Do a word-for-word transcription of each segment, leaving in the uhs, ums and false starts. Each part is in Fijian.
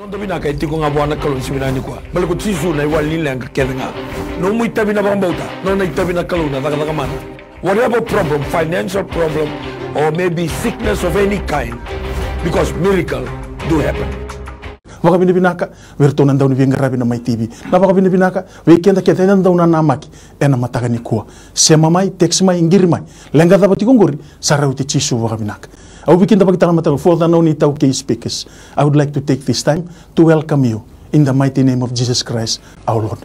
Noda vinaka e tiko ga vua na Kalou ni siga vinaka nikua. Baleta ko Jisu na iwali ni leqa kece ga. Nomu itavi na vakabauta, nona itavi na Kalou na cakacaka mana. Whatever problem, financial problem, or maybe sickness of any kind, because miracle do happen. Vakavinavinaka vei iratou na dau ni veiqaravi na Mai T V. Na vakavinavinaka vei keda kece na dau nanamaki ena mataka nikua. Sema mai, text mai, qiri mai. Leqa cava tiko oqori, sa rauti Jisu vakavinaka. Au vei keda vakitala mataka for the non-iTaukei speakers. I would like to take this time to welcome you in the mighty name of Jesus Christ, our Lord.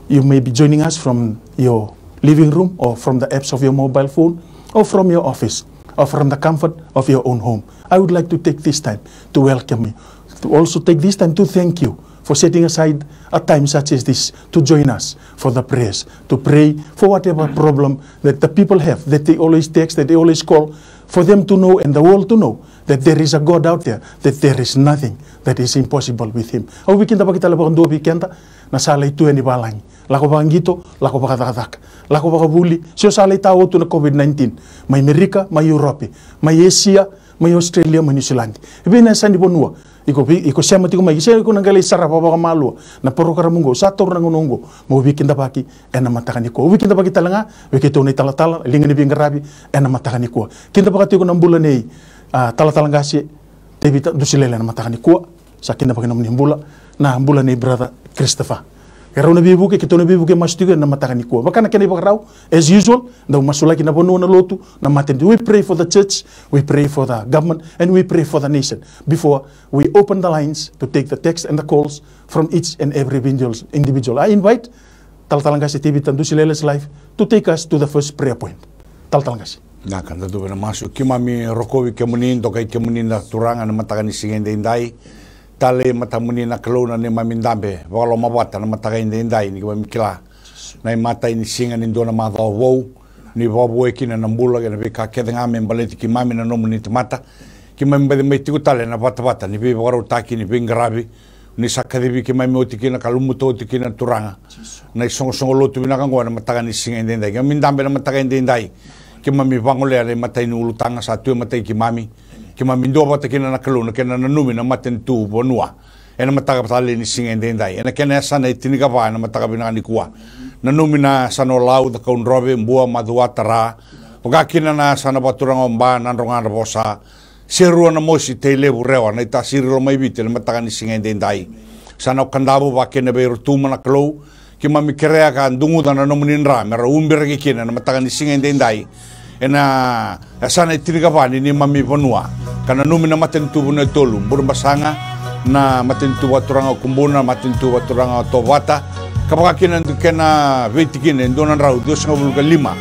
You may be joining us from your living room or from the apps of your mobile phone or from your office or from the comfort of your own home. I would like to take this time to welcome you. To also take this time to thank you for setting aside a time such as this to join us for the prayers, to pray for whatever problem that the people have, that they always text, that they always call, for them to know and the world to know that there is a God out there, that there is nothing that is impossible with him. Au vei keda vakitala vakadua vei keda na sala i tu yani valagi. Lako vakaqito, lako vakacakacaka, lako vakavuli. Se o sa lai taotu na COVID nineteen mai Merika, mai Europe, mai Asia, mai Australia, mai New Zealand. Vei na yasa ni vanua iko, vei iko sema tiko mai, se iko na qai lai sarava vakamalua na porokaramu oqo, sa taura na gauna oqo mo vei keda vaki ena mataka nikua. Vei keda vaki tale ga vei keitou na italatala, liga ni veiqaravi ena mataka nikua. Keda vaka tiko na bula nei, a, talatala qase Tevita Dusilele ena mataka nikua. Sa kidavaki nomuni bula, na bula nei brother Christopher. E rau na veivuke, keitou na veivuke masu tiko ena mataka nikua. Vaka na kena ivakarau, as usual, dau masulaki na vanua, na lotu, na matanitu. We pray for the church, we pray for the government, and we pray for the nation before we open the lines to take the text and the calls from each and every individual. Individual. I invite Talatala Qase Tevita Dusilele's life to take us to the first prayer point. Talatala Qase. Na ka da cuva na masu, keimami rokovi kemuni, dokai kemuni na Turaga na mataka ni siga edaidai. Talei matamuni na Kalou na neimami dabe vakalomavata na mataka edaidai, ni keimami kila na imatai ni siga ni dua na macawa vou, ni vakavoui kina na bula kei na veika kece ga me baleti keimami na nomuni tamata. Keimami baci mai tiko tale na vatavata ni veivakarautaki ni veiqaravi ni sa kacivi keimami oti kina ka lumuta oti kina na Turaga. Na isoqosoqo lotu vinaka oqo ena mataka ni siga edaidai. Keimami dabe ena mataka edaidai. Keimami vagolea na imatai ni ulutaga sa tu e matai keimami. Keimami duavata kina na Kalou na kena nanumi na matanitu vanua ena mataka talei ni siga edaidai. Ena kena yasana e tinikava ena mataka vinaka nikua. Nanumi na yasana o Lau, Cakaudrove, Bua, Macuata, Ra. Vaka kina na yasana vakaturaga o Ba, Nadroga, Vosa, Serua, Namosi, Tailevu, Rewa, Naitasiri, Lomaiviti ena mataka ni siga edaidai. Yasana o Kadavu, vakakina vei Rotuma na Kalou. Keimami kerea ka duguca na nomuni dra me ra ubiraki kina ena mataka ni siga edaidai. Ena yasana e tinikava ni neimami vanua ka nanumi na matanitu vanua e tolu, Burebasaga, na matanitu vakaturaga o Kubuna, na matanitu vakaturaga o Tovata, ka vaka kina na kena veitikina e dua na drau ciwasagavulu ka lima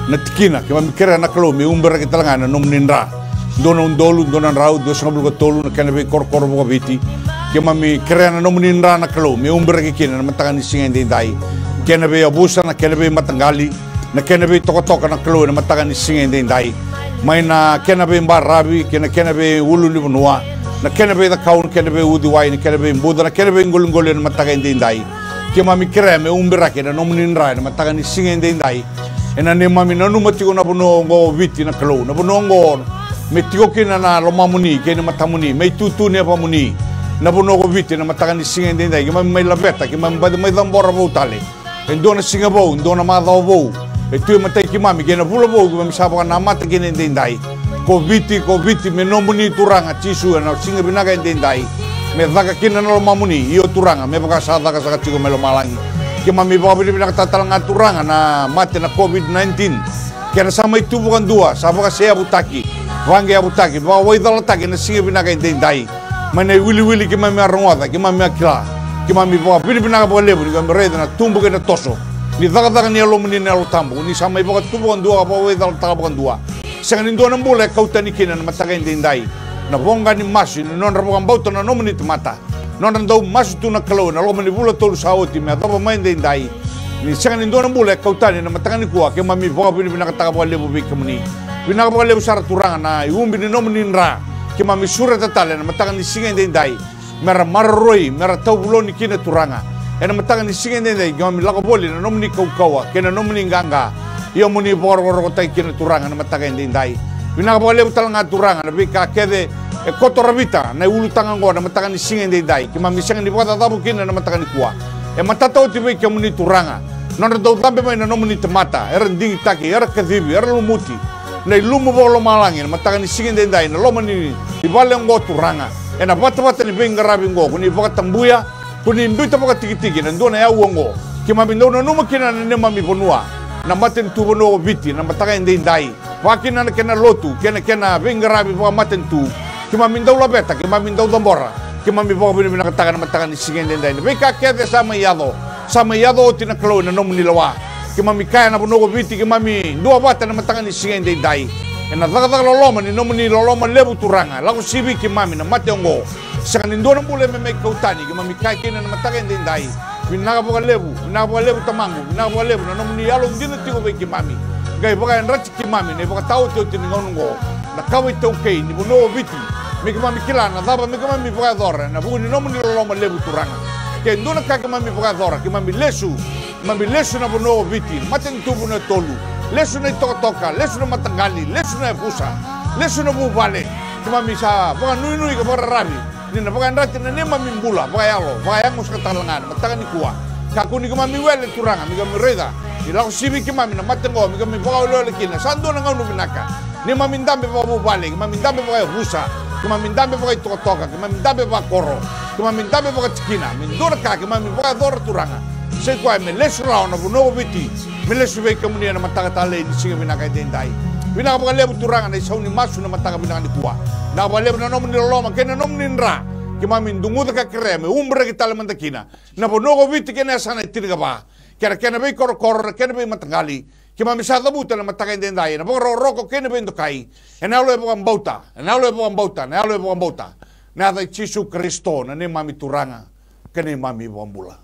na tikina. Keimami kerea na Kalou me ubiraki tale ga ena nomuni dra. Dua na udolu dua na drau ciwasagavulu ka tolu na kena veikorokoro vakaviti. Keimami kerea na nomuni dra na Kalou me ubiraki kina ena mataka ni siga edaidai. Kena veiyavusa, na kena veimataqali, na kena veitokatoka na Kalou ena mataka ni siga edaidai. Mai na kena veibaravi kei na kena veiulunivanua, na kena veicakau, na kena veiuciwai, na kena veibuca, na kena veiqoliqoli ena mataka edaidai. Keimami kerea me ubiraki ena nomuni dra ena mataka ni siga edaidai. Ena neimami nanuma tiko na vanua oqo o Viti na Kalou, na vanua oqo me tiko kina na lomamuni kei na matamuni, me itutu ni yavamuni. Na vanua ko Viti ena mataka ni siga edaidai, keimami mai laveta, keimami baci mai cabora vou tale. E dua na siga vou, dua na macawa vou e tu e matai keimami kei na vula vou keimami sa vakanamata kina edaidai. Ko Viti, ko Viti me nomuni Turaga Jisu ena siga vinaka edaidai. Me caka kina na lomamuni, io Turaga, me vaka sa caka saka tiko mai lomalagi. Keimami vakavinavinakataka tale ga Turaga na mate na COVID nineteen. Kena sa mai tu vakadua, sa vakaseyavutaki, vaqeyavutaki, vakawaicalataki ena siga vinaka edaidai. Mai na iwiliwili keimami a rogoca, keimami a kila. Keimami vakavinavinaka vakalevu ni keimami raica na tubu kei na toso ni cakacaka ni Yalomuni na Yalo Tabu, ni sa mai vakatu vakadua ka vakawaicalataka vakadua. Sega ni dua na bula e kau tani kina ena mataka edaidai na voqa ni masu ni nodra vakabauta na nomuni tamata, nodra dau masu tu na Kalou ena loma ni vula tolu sa oti me yacova mai edaidai. Ni sega ni dua na bula e kau tani ena mataka nikua, keimami vakavinavinakataka vakalevu vei kemuni. Vinaka vakalevu sara Turaga na iubi ni nomuni dra. Keimami sureta tale ena mataka ni siga edaidai me ra maroroi, me ra tauvuloni kina Turaga. Ena mataka ni siga edaidai keimami lako voli ena nomuni kaukauwa kei na nomuni qaqa. Ia mo ni vakarokorokotaki kina Turaga ena mataka edaidai. Vinaka vakalevu tale ga Turaga na veika kece e koto ravita na iulutaga oqo na mataka ni siga edaidai, keimami sega ni vakacacavu kina na mataka nikua. E matata oti vei kemuni Turaga, nodra dau cabe mai na nomuni tamata, era digitaki, era kacivi, era lumuti na ilumu vakalomalagi na mataka ni siga edaidai, na loma ni vale oqo Turaga. Ena vatavata ni veiqaravi oqo, ko ni vakatabuya, ko ni biuta vakatikitiki na dua na yau oqo. Keimami dau nanuma kina na neimami vanua, na matanitu vanua o Viti, na mataka edaidai. Vakakina na kena lotu kei na kena veiqaravi vakamatanitu. Keimami dau laveta, keimami dau cabora, keimami vakavinavinakataka na mataka ni siga edaidai na veika kece sa mai yaco. Sa mai yaco oti na Kalou ena nomuni lewa. Keimami kaya na vanua ko Viti, keimami duavata na mataka ni siga edaidai ena cakacaka loloma ni nomuni loloma levu Turaga. Lako sivi keimami na mate oqo. Sega ni dua na bula e me mai kau tani, keimami kaya kina na mataka edaidai. Vinaka vakalevu, vinaka vakalevu Tamaqu, vinaka vakalevu na nomuni yalodina tiko vei keimami. Qai vakayadrati keimami na ivakataotioti ni gauna oqo. Na kawa iTaukei ni vanua o Viti, me keimami kila na cava me keimami vakayacora ena vuku ni nomuni loloma levu Turaga. Ke dua na ka keimami vakayacora, keimami lesu. Keimami lesu na vanua o Viti, matanitu vanua e tolu. Lesu na itokatoka, lesu na mataqali, lesu na yavusa, lesu na vuvale. Keimami sa vakanuinui ka vakararavi ni na vakayadrati na neimami bula vakayalo, vakayago saka tale ga na mataka nikua. Kakua ni keimami wele Turaga, me keimami raica ni lako sivi keimami na mate oqo, me keimami vakawelewele kina. Sa dua na gauna vinaka. Neimami dabe vakavuvale, keimami dabe vakayavusa, keimami dabe vakaitokatoka, keimami dabe vakoro, keimami dabe vakatikina. Me dua na ka keimami vakayacora Turaga, sai koya me lesu rawa na vanua o Viti, me lesu vei kemuni ena mataka talei ni siga vinaka edaidai. Vinaka vakalevu Turaga na isau ni masu na mataka vinaka nikua. Vinaka vakalevu na nomuni loloma kei na nomuni dra. Keimami duguca ka kerea me ubraki tale mada kina na vanua ko Viti kei na yasana e tinikava, kei na kena veikorokoro, na kena veimataqali. Keimami sa cavuta na mataka edaidai ena vakarokoroko kei na veidokai, ena yalo e vakabauta, ena yalo e vakabauta, na yalo e vakabauta. Na yaca i Jisu Karisito na neimami Turaga kei na neimami iVakabula.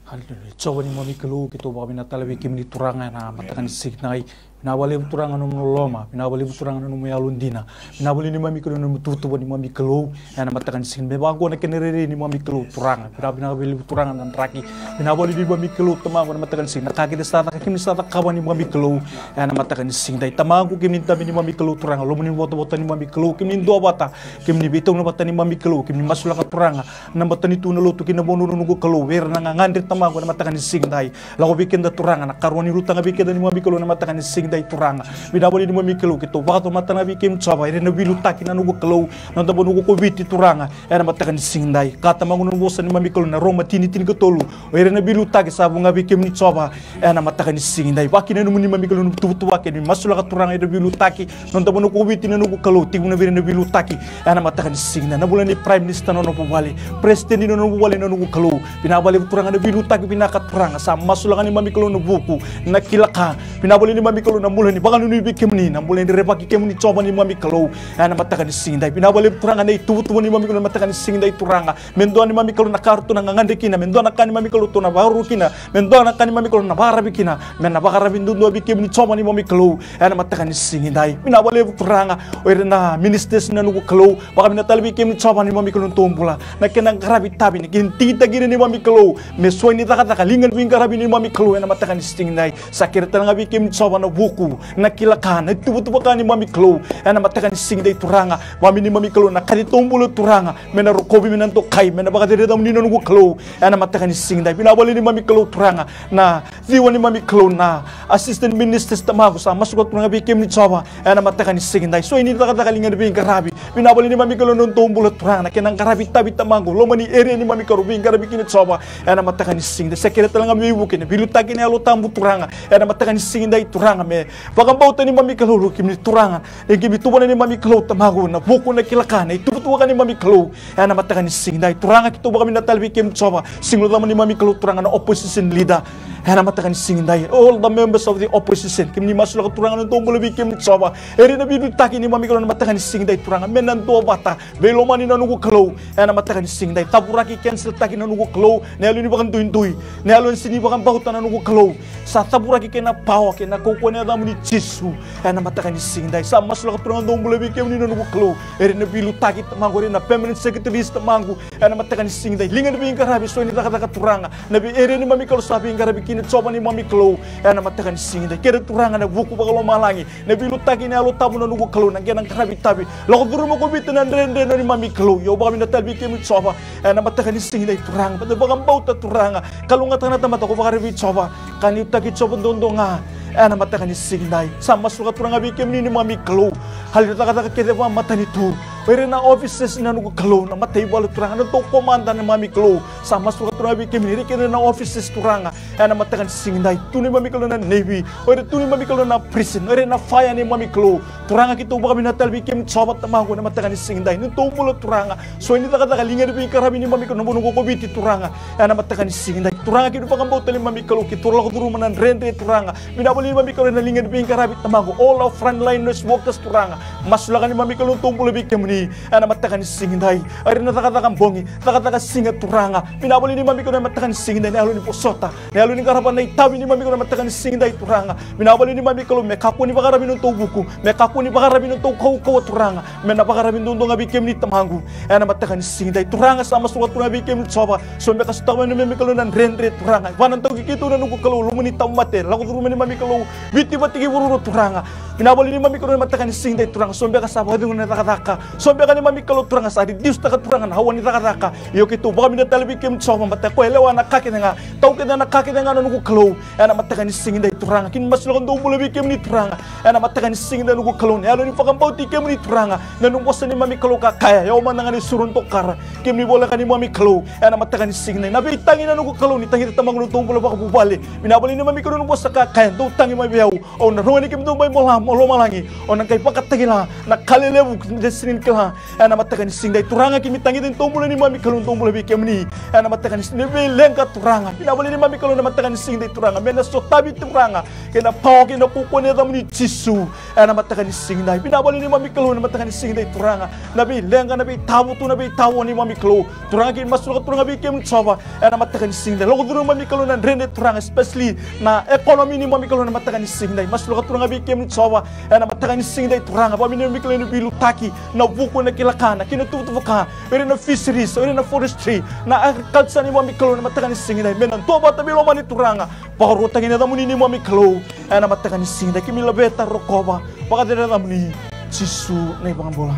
Haleluya. Jiova neimami Kalou, keitou vakavinavinaka tale vei kemuni Turaga ena mataka ni siga edai. Vinaka vakalevu Turaga na nomu loloma, vinaka vakalevu Turaga na nomu yalodina. Vinaka vakalevu neimami Kalou na nomu tuvatuva neimami Kalou ena mataka ni siga, me vaqo na kena rairai neimami Kalou Turaga. Vinaka, vinaka vakalevu Turaga na draki. Vinaka vakalevu neimami Kalou Tamaqu ena mataka ni siga, na ka kece sa caka, kemuni sa cakava neimami Kalou ena mataka ni siga edai. Tamaqu, kemuni dabe neimami Kalou Turaga, lomani votavota neimami Kalou, kemuni duavata, kemuni veitaunavata neimami Kalou, kemuni masulaka Turaga na matanitu, na lotu kei na vanua na noqu Kalou, vei ira na gagadre Tamaqu ena mataka ni siga edai. Lako vei keda Turaga na karua ni ulutaga vei keda neimami Kalou ena mataka ni siga edai Turaga. Vinaka vakalevu neimami Kalou, keitou vakacomata na vei kemuni Jiova, ira na veiliutaki na noqu Kalou, na noda vanua ko Viti Turaga, ena mataka ni siga edai. Ka Tamaqu na nomu vosa neimami Kalou na Roma tini, tinikatolu, o ira na veiliutaki sa vu ga vei kemuni Jiova, ena mataka ni siga edai. Vakakina na nomuni neimami Kalou na nomu tuvatuva kei na nomu masulaka Turaga ira na veiliutaki, na noda vanua ko Viti na noqu Kalou, tiko vei ira na veiliutaki ena mataka ni siga edai. Na bula ni Prime Minister, na nona vuvale, President, na nona vuvale na noqu Kalou. Vinaka vakalevu Turaga na veiliutaki vinaka Turaga, sa masulaka neimami Kalou na vuku, na kila ka. Vinaka vakalevu neimami Kalou na bula ni vakanuinui vei kemuni, na bula ni rerevaki kemuni Jiova neimami Kalou ena mataka ni siga edai. Vinaka vakalevu Turaga na ituvatuva neimami Kalou ena mataka ni siga edai Turaga. Me dua neimami Kalou na ka ratou na gagadre kina, me dua na ka neimami Kalou ratou na vakaruru kina, me dua na ka neimami Kalou na vakararavi kina, me na vakararavi duadua vei kemuni Jiova neimami Kalou ena mataka ni siga edai. Vinaka vakalevu Turaga, o ira na ministers na noqu Kalou, vakavinavinaka tale vei kemuni Jiova neimami Kalou na nodatou bula, na kena qaravi itavi, na kena digitaki ira neimami Kalou me suai ni cakacaka, liga ni veiqaravi neimami Kalou ena mataka ni siga edai. Sa kere tale ga vei kemuni Jiova na vuku, na kila ka, na ituvatuva ka neimami Kalou ena mataka ni siga edai Turaga. Vaka me neimami Kalou na kaci tou bula Turaga, me na rokovi, me na dokai, me na vakacerei yacamuni na noqu Kalou ena mataka ni siga edai. Vinaka vakalevu neimami Kalou Turaga na ciwa neimami Kalou na assistant ministers Tamaqu, sa masulaka Turaga vei kemuni Jiova ena mataka ni siga edai. Suai ni cakacaka, liga ni veiqaravi. Vinaka vakalevu neimami Kalou na nodatou bula Turaga, na kena qaravi itavi Tamaqu, loma ni area neimami Kalou veiqaravi kina Jiova ena mataka ni siga edai. Sa kere tale ga me veivuke na veiliutaki ni Yalo Tabu Turaga ena mataka ni siga edai Turaga, me vakabauta neimami Kalou, kemuni Turaga, e kemuni tuvana neimami Kalou Tamaqu, na vuku, na kila ka, na ituvatuva ka neimami Kalou ena mataka ni siga edai Turaga. Keitou vakavinavinaka tale vei kemuni Jiova, Siga ni Yalododonu neimami Kalou Turaga na opposition leader ena mataka ni siga edai, all the members of the opposition, kemuni masulaka Turaga na nodatou bula vei kemuni Jiova, ira na veiliutaki neimami Kalou ena mataka ni siga edai Turaga, me na duavata, veilomani na noqu Kalou ena mataka ni siga edai. Cavuraki, cancel taki na noqu Kalou na yalo ni vakaduidui, na yalo ni sega ni vakabauta na noqu Kalou. Sa cavuraki kei na power kei na kaukauwa ni yacamuni Jisu. Ena mataka ni siga edai sa masulaka Turaga dou bula vei kemuni na noqu Kalou. Era na veiliutaki Tamaqu, era na permanent secretaries Tamaqu. Ena mataka ni siga edai liga ni veiqaravi, so ni cakacaka Turaga. Na vei area neimami Kalou sa veiqaravi kina Jiova neimami Kalou. Ena mataka ni siga edai kere Turaga na vuku vakalomalagi. Na veiliutaki na Yalo Tabu na noqu Kalou, na kena qaravi tavi. Lako curuma ko Viti na dredre na neimami Kalou. Io, au vakavinavinaka tale vei kemuni Jiova. Ena mataka ni siga edai Turaga. Vata vakabauta Turaga. Kalougata na tamata ko vakaraici Jiova. Ka ni utaki Jiova duadua ga. Ena mataka ni siga edai. Sa masulaka Turaga vei kemuni neimami Kalou. Hali na cakacaka kece vakamatanitu. O ira na officers na noqu Kalou. Na mataivalu Turaga. Na tou komada neimami Kalou. Sa masulaka Turaga vei kemuni. Ira kece na officers Turaga. Ena mataka ni siga edai, tu neimami Kalou na navy, o ira tu neimami Kalou na prison, o ira na fire neimami Kalou. Turaga keitou vakavinavinaka tale vei kemuni Jiova Tamaqu ena mataka ni siga edai. Ni tou bula Turaga, so ni cakacaka liga ni veiqaravi neimami Kalou na vanua ko Viti Turaga. Ena mataka ni siga edai, Turaga keitou vakabauta neimami Kalou, keitou lako curuma na dredre Turaga. Vinaka vakalevu neimami Kalou ena liga ni veiqaravi Tamaqu. All our frontline nurse workers Turaga. Masulaka neimami Kalou na tou bula vei kemuni. Ena mataka ni siga edai, o ira na cakacaka bogi, cakacaka siga Turaga. Vinaka vakalevu neimami Kalou ena mataka ni siga edai, na yalo ni vosota. Na yalo ni qarava na itavi neimami Kalou na mataka ni siga edai Turaga. Vinaka vakalevu neimami Kalou me kakua ni vakararavi na nodatou vuku, me kakua ni vakararavi na nodatou kaukauwa Turaga. Me na vakararavi duadua ga vei kemuni Tamaqu. Ena mataka ni siga edai Turaga sa masulaka Turaga vei kemuni Jiova. So beka sotava neimami Kalou na dredre Turaga. Vanataki keitou na noqu Kalou, loma ni tauvimate. Lako curuma neimami Kalou. Viti vata kei vuravura Turaga. Vinaka vakalevu neimami Kalou na mataka ni siga edai Turaga. So beka sa vakacegu na cakacaka. So beka neimami Kalou Turaga sa reduce taka Turaga na aua ni cakacaka. Io keitou vakavinavinaka tale vei kemuni Jiova, baleta ko e lewa na ka kece ga, tau kece na ka kece ga na noqu Kalou. Ena mataka ni siga edai Turaga, kina masulaka dou bula vei kemuni Turaga. Ena mataka ni siga edai noqu Kalou, na yalo ni vakabauti kemuni Turaga. Na noqu vosa neimami Kalou ka kaya, e au mada ga na isoro ni tokara. Kemuni voleka neimami Kalou. Ena mataka ni siga edai, na veitagi na noqu Kalou, ni tagitaki Tamaqu na nodatou bula vakavuvale. Vinaka vakalevu neimami Kalou na vosa ka kaya, dou tagi mai vei au. Au na rogo ni kemudou mai mo la, mo lomalagi. Au na qai vakatakila na ka lelevu ni sega ni kila. Ena mataka ni siga edai Turaga keimami tagitaki nodatou bula neimami Kalou, nodatou bula vei kemuni. Ena mataka ni siga edai veileqa Turaga. Vinaka vakalevu neimami Kalou na mataka ni siga edai Turaga. Me na sotavi Turaga. Kei na pawa kei na kaukauwa ni yacamuni Jisu. Ena mataka ni siga edai. Vinaka vakalevu neimami Kalou na mataka ni siga edai Turaga. Na veileqa, na veitavutu, na veitao neimami Kalou. Turaga keimami masulaka Turaga vei kemuni Jiova. Ena mataka ni siga edai. Lako curuma neimami Kalou na dredre Turaga, especially na economy neimami Kalou na mataka ni siga edai. Masulaka Turaga vei kemuni Jiova. Ena mataka ni siga edai Turaga. Vakavinavinaka neimami Kalou na veiliutaki. Na vuku, na kila ka, na kena tuvatuva ka. O ira na fisheries, o ira na forestry. Na agriculture neimami Kalou na mataka ni siga edai. Me na duavata veilomani Turaga. Vakarogoci na yacamuni neimami Kalou. Ena mataka ni siga edai keimami laveta, rokova. Vakacera na yacamuni. Jisu na iVakabula.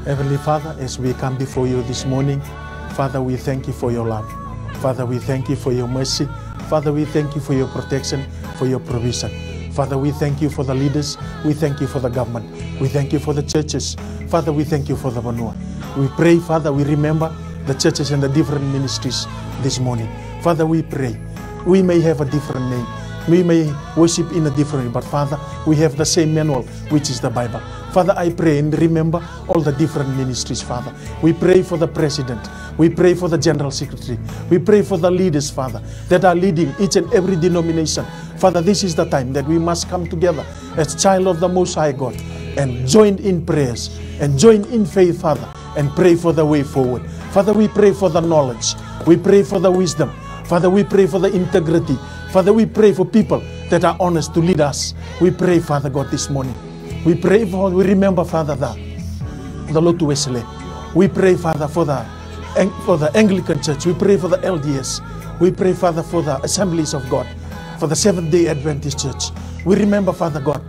Heavenly Father, as we come before you this morning, Father, we thank you for your love. Father, we thank you for your mercy. Father, we thank you for your protection, for your provision. Father, we thank you for the leaders. We thank you for the government. We thank you for the churches. Father, we thank you for the vanua. We pray, Father, we remember the churches and the different ministries this morning. Father, we pray we may have a different name. We may worship in a different way, but Father, we have the same manual, which is the Bible. Father, I pray and remember all the different ministries, Father. We pray for the president. We pray for the general secretary. We pray for the leaders, Father, that are leading each and every denomination. Father, this is the time that we must come together as child of the Most High God and join in prayers and join in faith, Father, and pray for the way forward. Father, we pray for the knowledge. We pray for the wisdom. Father, we pray for the integrity. Father, we pray for people that are honest to lead us. We pray, Father God, this morning. We pray for, we remember, Father, the, the Lotu Wesley. We pray, Father, for the Ang-, for the Anglican Church. We pray for the L D S. We pray, Father, for the Assemblies of God, for the Seventh Day Adventist Church. We remember, Father God,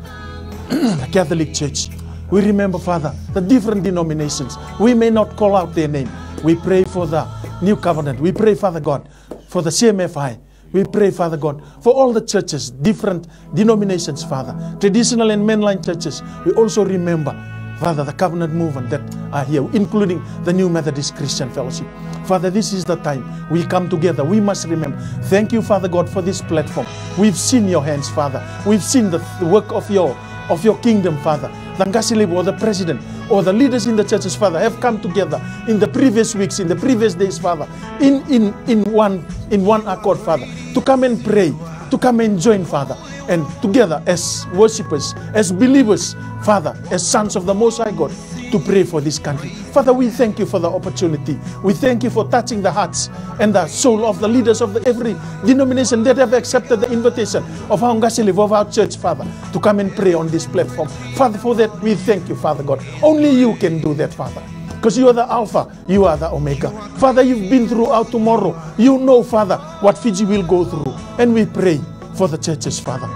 the Catholic Church. We remember, Father, the different denominations. We may not call out their name. We pray for the New Covenant. We pray, Father God, for the C M F I. We pray, Father God, for all the churches, different denominations, Father, traditional and mainline churches. We also remember, Father, the covenant movement that are here, including the New Methodist Christian Fellowship. Father, this is the time we come together. We must remember. Thank you, Father God, for this platform. We've seen your hands, Father. We've seen the, the work of your, of your kingdom, Father. The qase levu or the president or the leaders in the churches, Father, have come together in the previous weeks, in the previous days, Father, in, in, in one, in one accord, Father, to come and pray, to come and join, Father, and together as worshippers, as believers, Father, as sons of the Most High God, to pray for this country. Father, we thank you for the opportunity. We thank you for touching the hearts and the soul of the leaders of the, every denomination that have accepted the invitation of our Ngaselevu, of our church, Father, to come and pray on this platform. Father, for that, we thank you, Father God. Only you can do that, Father, because you are the Alpha, you are the Omega. Father, you've been through our tomorrow. You know, Father, what Fiji will go through. And we pray for the churches, Father.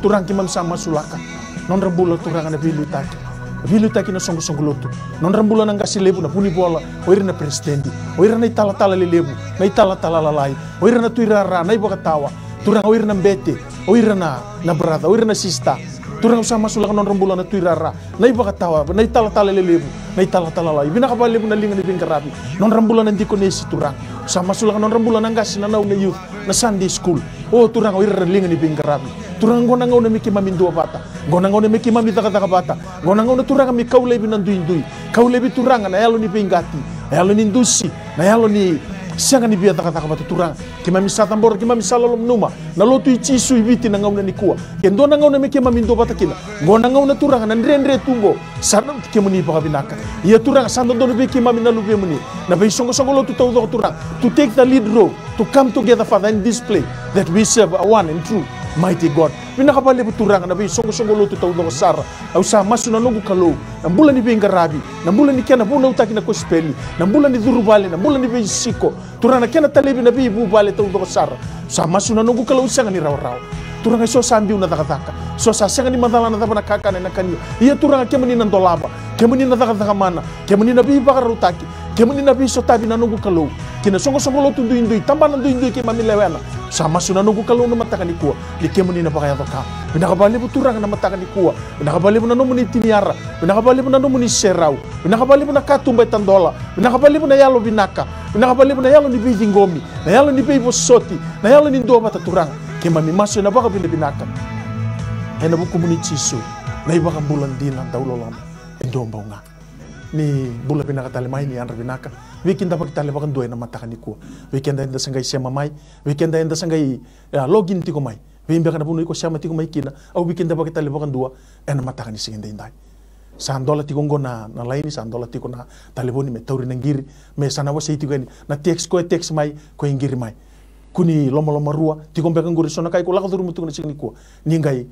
Turaga, keimami sa masulaka nodra bula, Turaga, na veiliutaki, veiliutaki na soqosoqo lotu, nodra bula na Ngaselevu, na Vunivola, o ira na peresitedi, o ira na italatala lelevu, na italatala lalai, o ira na tuirara, na ivakatawa, Turaga, o ira na bete, o ira na, na brother, o ira na sister. Turaga, au sa masulaka nodra bula na tuirara, na ivakatawa, na italatala lelevu, na italatala lalai. Vinaka vakalevu na liga ni veiqaravi, nodra bula na dikonesi, Turaga. Au sa masulaka nodra bula na qase, na nau, na youth, na Sunday school. O Turaga, o ira na liga ni veiqaravi. Turaga, qo na gauna me keimami duavata, qo na gauna me keimami cakacaka vata, qo na gauna, Turaga, me kau laivi na duidui, kau laivi, Turaga, na yalo ni veiqati, na yalo ni dusi, na yalo ni sega ni via cakacaka vata, Turaga. Keimami sa cabora, keimami sa loloma nanuma na lotu i Jisu i Viti na gauna nikua. Ke dua na gauna me keimami duavata kina, qo na gauna, Turaga, na dredre tu qo, sa rauti kemuni vakavinaka. Ia, Turaga, sa dodonu vei keimami na luvemuni, na veisoqosoqo lotu taucoko, Turaga, to take the lead role, to come together, Father, and display that we serve a one and true mighty God. Vinaka vakalevu, Turaga, na veisoqosoqo lotu taucoko sara. Au sa masu, na noqu Kalou, na bula ni veiqaravi, na bula ni kena vunautaki na kosipeli, na bula ni curuvale, na bula ni veisiko, Turaga, na kena talevi na veivuvale taucoko sara. Sa masu, na noqu Kalou, sega ni rawarawa. Turaga, e so sa biu na cakacaka, so sa sega ni macala na cava na kakana ena kania. Ia, Turaga, kemuni na dolava, kemuni na cakacaka mana, kemuni na veivakarautaki, kemuni na veisotavi, na noqu Kalou, ki na soqosoqo lotu duidui, tabana duidui keimami lewena. Sa masu, na noqu Kalou, na mataka nikua, ni kemuni na vakayaco ka. Vinaka vakalevu, Turaga, na mataka nikua. Vinaka vakalevu na nomuni tiniara. Vinaka vakalevu na nomuni serau. Vinaka vakalevu na katuba e tadola. Vinaka vakalevu na yalo vinaka. Vinaka vakalevu na yalo ni veiciqomi, na yalo ni veivosoti, na yalo ni duavata, Turaga. Keimami masu ena vakavinavinaka ena vukumuni, Jisu, na iVakabula dina dauloloma e dua bau ga. Ni bula vinaka tale mai, ni yadra vinaka. Veikidavaki tale vakadua ena mataka nikua. Vei keda eda sa qai sema mai, vei keda eda sa qai, e, login tiko mai, vei beka na vanua iko sema tiko mai kina, au veikidavaki tale vakadua ena mataka ni siga edaidai. Sa dola tiko oqo na, na laini, sa dola tiko na talevoni me tauri na qiri, me sa na wasei tiko yani na text, ko e text mai, ko e qiri mai. Kua ni lomalomarua, tiko beka qori so na ka iko lako curuma tiko na siga nikua. Ni qai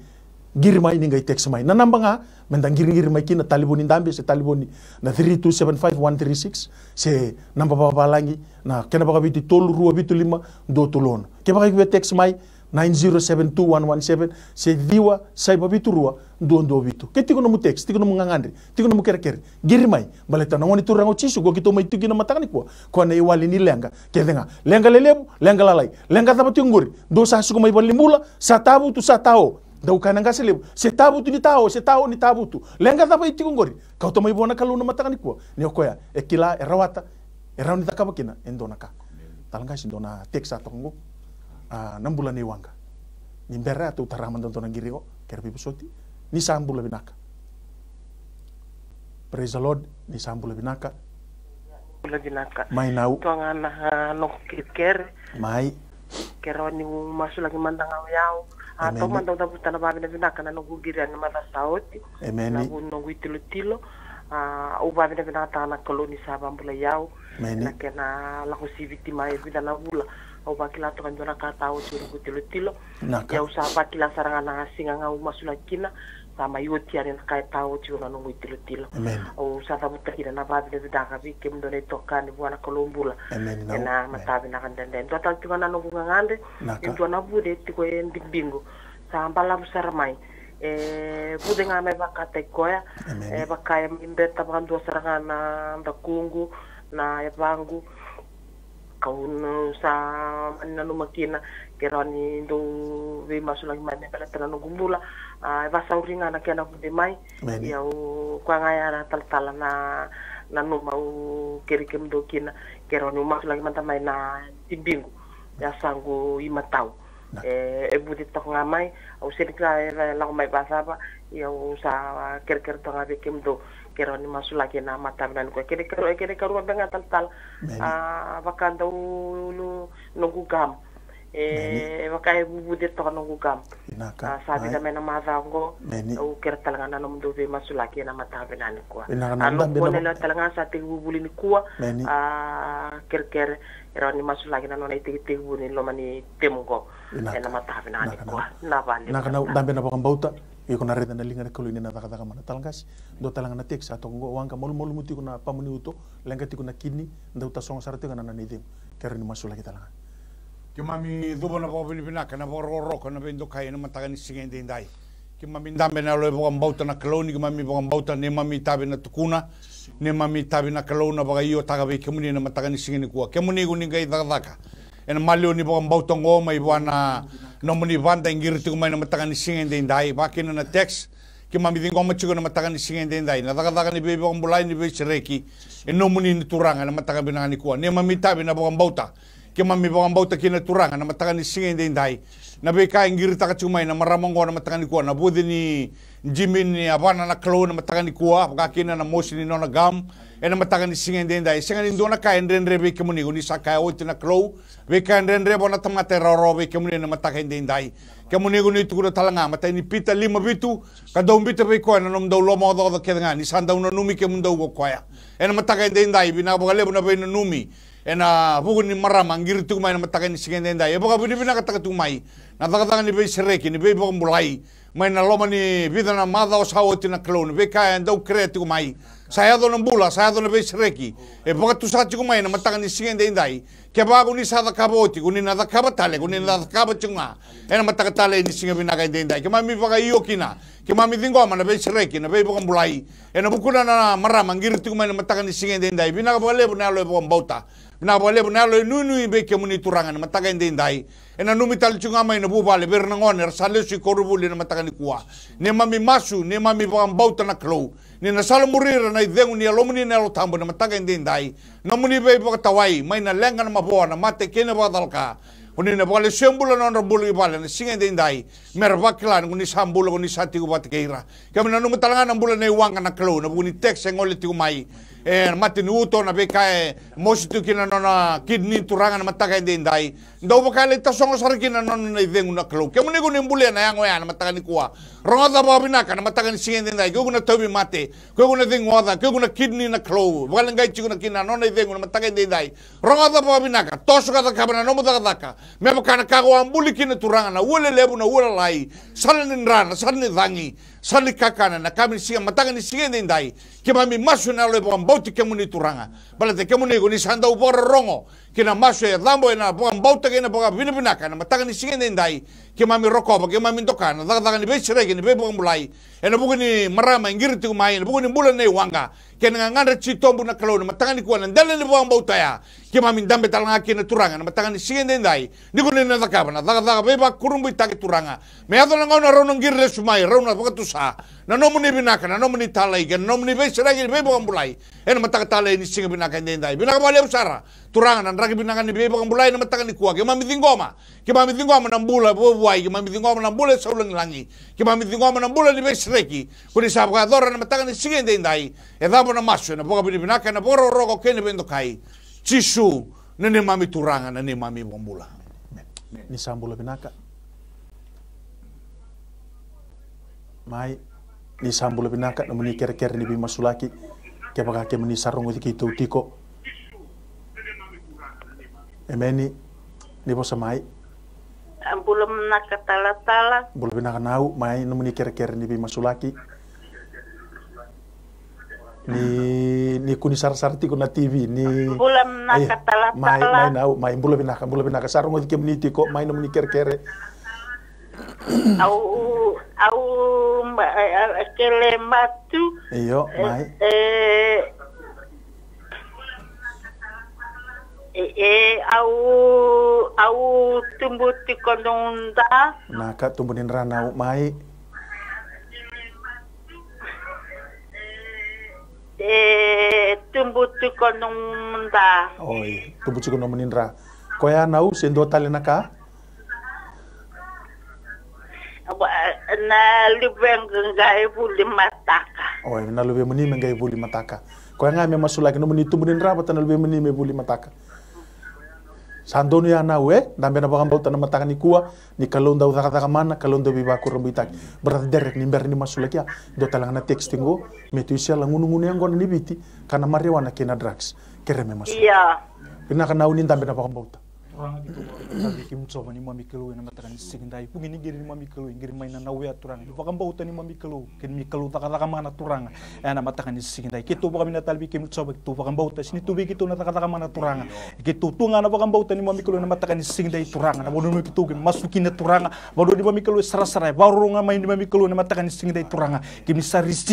qiri mai, ni qai text mai. Na naba ga meda qiriqiri mai kina, talevoni dabe se talevoni na three two seven five one three six, se naba vakavalagi na kena vakaviti, tolu rua vitu lima dua tolu ono. Kevaka iko via text mai, nine zero seven two one one seven, se ciwa saiva vitu rua dua dua vitu. Ke tiko nomu text, tiko nomu gagadre, tiko nomu kerekere, qiri mai. Baleta na Gone Turaga o Jisu, ko keitou mai tiko kina mataka nikua, ko na iwali ni leqa kece ga. Leqa lelevu, leqa lalai. Leqa cava tiko qori? Dou sa suka mai valenibula, sa tavutu, sa tao. Dau kaya na qase levu, se tavutu ni tao, se tao ni tavutu. Leqa cava e tiko qori? Kauta mai vua na Kalou na mataka nikua, ni o koya e kila, e rawata, e rawa ni cakava kina e dua na ka. Tala qase, dua na text sa toka qo. A, na bula nei waqa. Ni bera, tou tara mada dua na qiri qo, kere veivosoti. Ni sa bula vinaka. Praise the Lord, ni sa bula vinaka. Bula vinaka. Mai nau. Toga na, a, noqu kerekere. Mai. Ke rawa niu masulaki mada ga o yau. A, emeni. Taumada au cavuta na vavinavinaka na noqu qiri yani maca sa oti. Emeni. Na vu ni noqu itilotilo. A, au vavinavinakataka na Kalou ni sa vabulai au. Emeni. Na kena lako siviti mai e vica na vula. Au vakila toka e dua na ka ta oti au noqu itilotilo. Naka. Ia au sa vakila sara ga na siga ga au masulaki kina. Sa mai oti yani na ka e ta oti au na noqu itilotilo. Emeni. Au sa cavuta kina na vavinavinaka vei kemudou na itokani vua na Kalou bula. Emeni, nau. Ena, emeni, mata vinaka dredre. Dua tale tiko na noqu gagadre. Naka. E dua na vuce tiko e Dibiqu. Sa balavu sara mai. E vuce ga mai vakataki koya. Emeni. E vaka e mai beta vakadua sara ga na dakuqu, na yavaqu. Kau sa mani nanuma kina, ke rawa ni dou veimasulaki mai me baleta na noqu bula. A, e vasauri ga na kena vuce mai. Emeni. Ia au, koya ga ya na talatala na, nanuma au kere kemudou kina, ke rawa niu masulaki mada mai na Dibiqu. Yasaqu i Matau. Naka. E, e vuce toka ga mai, au sega ni kila e lako mai vacava, ia au sa kerekere toka ga vei kemudou, ke rawa ni masulaki ena mata vinaka nikua. Kena ikarua, kena ikarua beka ga talatala. Emeni. A, vaka dau lu, noqu gum. E vaka e vuvuce toka noqu gam. Sa vica mai na macawa oqo. Au kere tale ga na nomudou veimasulaki ena mataka vinaka nikua. A noqu kua na lewa tale ga sa tekivu vuli nikua. A kerekere e rawa ni masulaki na nona itekitekivu ni loma ni temu oqo. Ena mataka vinaka nikua. Na vale. Vinaka na dabe na vakabauta. Iko na raica na liga na Kalou ni na cakacaka mana tale qasi. Dua tale ga na text sa toka oqo, waqa malumalumu tiko na pamu ni uto, leqa tiko na kidney, dau tasogo sara tiko na nona icegu. Kere ni masulaki tale ga. Keimami cuva na vakavinavinaka na vakarokoroko na veidokai ena mataka ni siga edaidai. Keimami dabe na yalo e vakabauta na Kalou ni keimami vakabauta neimami itavi na tukuna, neimami itavi na Kalou na vakaiotaka vei kemuni ena mataka ni siga nikua. Kemuni ko ni qai cakacaka ena maliwa ni vakabauta oqo mai vua na nomuni vada e qiri tiko mai na mataka ni siga edaidai, vakakina na text. Keimami ciqoma tiko na mataka ni siga edaidai na cakacaka ni veivakabulai ni veisereki e nomuni ni Turaga ena mataka vinaka nikua. Neimami itavi na vakabauta. Keimami vakabauta kina Turaga na mataka ni siga edaidai. Na veika e qiritaka tiko mai na marama oqo na mataka nikua, na vuce ni jimi ni yavana na Kalou na mataka nikua, vakakina na mosi ni nona gam ena mataka ni siga edaidai. E sega ni dua na ka e dredre vei kemuni, ko ni sa kaya oti na Kalou, veika e dredre vua na tamata e rawarawa vei kemuni ena mataka edaidai. Kemuni ko ni tukuna tale ga, matai ni Pita lima vitu, ka dou biuta vei koya na nomudou lomaocaoca kece ga, ni sa dau nanumi kemudou ko koya. Ena mataka edaidai, vinaka vakalevu na veinanumi ena vuku ni marama qiri tiko mai na mataka ni siga edaidai. E vakavinavinakataka tiko mai na cakacaka ni veisereki ni veivakabulai mai na loma ni vica na macawa sa oti na Kalou, ni veika e dau kerea tiko mai. Sa yaco na bula, sa yaco na veisereki e vakatusa tiko mai na mataka ni siga edaidai. Kevaka ko ni sa cakava oti, ko ni na cakava tale, ko ni na cakava tiko ga ena mataka tale ni siga vinaka edaidai. Keimami vakaio kina, keimami ciqoma na veisereki na veivakabulai ena vukuna na marama qiri tiko mai na mataka ni siga edaidai. Vinaka vakalevu na yalo e vakabauta. Vinaka vakalevu na yalo e nuinui vei kemuni Turaga ena mataka edaidai. E nanumi tale tiko ga mai na vuvale vei ira na gone era sa lesu i koronivuli ena mataka nikua. Neimami masu, neimami vakabauta na Kalou, ni na salamuri ira na icegu ni Yalomuni na Yalo Tabu ena mataka edaidai. Nomuni veivakatawai mai na leqa, na mavoa, na mate kei na vakacalaka. Ko ni na vakalesuya bula na nodra bula i vale na siga edaidai, me ra vakila ni ko ni sa bula, ko ni sa tiko vata kei ira. Keimami nanuma tale ga na bula nei waqa na Kalou, na vuku ni text e gole tiko mai. E, na mate ni uto, na veika e mosi tu kina na nona kidney Turaga na mataka edaidai. Dau vaka e lai tasogo sara kina na nona na icegu na Kalou. Kemuni ko ni bulia na yago oya na mataka nikua. Rogoca vakavinaka na mataka ni siga edaidai. Ko iko na tauvimate, ko iko na cegu oca, ko iko na kidney na Kalou, vakaleqai tiko na kina na nona icegu na mataka edaidai. Rogoca vakavinaka, toso ka cakava na nomu cakacaka me vaka na ka ko a buli kina Turaga, na ua lelevu, na ua lalai, sala ni dra, na sala ni cagi, sala ni kakana, na ka me ni siga, mataka ni siga edaidai. Keimami masu ena yalo e vakabauti kemuni Turaga. Baleta kemuni ko ni sa dau vakarorogo ki na masu e cabo ena vakabauta kei na vakavinavinaka ena mataka ni siga edaidai. Keimami rokova, keimami doka na cakacaka ni veisereki ni veivakabulai ena vuku ni marama e qiri tiko mai, ena vuku ni bula nei waqa kei na gagadre titobu na Kalou na mataka nikua, na dela ni vakabauta oya. Keimami dabe tale ga kina Turaga na mataka ni siga edaidai, ni ko ni na cakava na cakacaka veivakurabuitaki Turaga. Me yaco na gauna rau na qiri lesu mai, rau na vakatusa na nomuni vinaka, na nomuni talai kei na nomuni veisereki ni veivakabulai ena mataka talei ni siga vinaka edaidai. Vinaka vakalevu sara Turaga na draki vinaka ni veivakabulai ena mataka nikua. Keimami ciqoma, keimami ciqoma na bula vuavuai, keimami ciqoma na bula e sau lagilagi, keimami ciqoma na bula ni veisereki ko ni sa vakayacora ena mataka ni siga edaidai. E cabo na masu ena vakavinavinaka, ena vakarokoroko kei na veidokai. Jisu na neimami Turaga, na neimami iVakabula. Ni sa bula vinaka. Mai, ni sa bula vinaka, nomuni kerekere ni veimasulaki. Kevaka kemuni sa rogoci keitou tiko. Emeni. Ni vosa mai. A, bula vinaka talatala. Bula vinaka Nau, mai, nomuni kerekere ni veimasulaki. Ni, ni kua ni sarasara tiko na T V ni. Bula vinaka talatala. Mai, mai Nau, mai, bula vinaka, bula vinaka. Sa rogoci kemuni tiko, mai nomuni kerekere. Au, au, ma-, e, e, kele matu. Io, e, mai. E, e, e, au, au tubu tiko noda. Naka, tubu ni dra Nau, mai. E tubu tiko nomu dra. Oi, tubu tiko nomuni dra. Koya Nau, se dua tale na ka? Wa, na luve qai vuli mataka. Oi, na luvemuni me qai vuli mataka. Koya ga me masulaki, nomuni tubu ni dra vata na luvemuni me vuli mataka. Sa donu ya na we, dabe na vakabauta na mataka nikua, ni Kalou dau cakacaka mana, Kalou dau veivakurabuitaki. Brother Derek, ni bera ni masulaki ya, dua tale ga na text qo, me tu isela gunugunu yaqona ni Viti, ka na marijuana kei na drugs. Kere me masulaki. Ia. Vinaka na u ni dabe na vakabauta. Turaga keitou vakavinavinaka vei kemuni Jiova neimami Kalou ena mataka ni siga edai. Vuki ni qiri neimami Kalou e qiri mai na naue ya Turaga. Ni vakabauta neimami Kalou, kei neimami Kalou cakacaka mana Turaga. Ena mataka ni siga edai. Keitou vakavinavinaka tale vei kemuni Jiova, keitou vakabauta. Sega ni tu vei keitou na cakacaka mana Turaga. Keitou tu ga na vakabauta neimami Kalou ena mataka ni siga edai Turaga. Na vanua neimami keitou ke masu kina Turaga. Vanua neimami Kalou e sarasara. E vakarorogo ga mai neimami Kalou ena mataka ni siga edai Turaga. Kemuni sa release,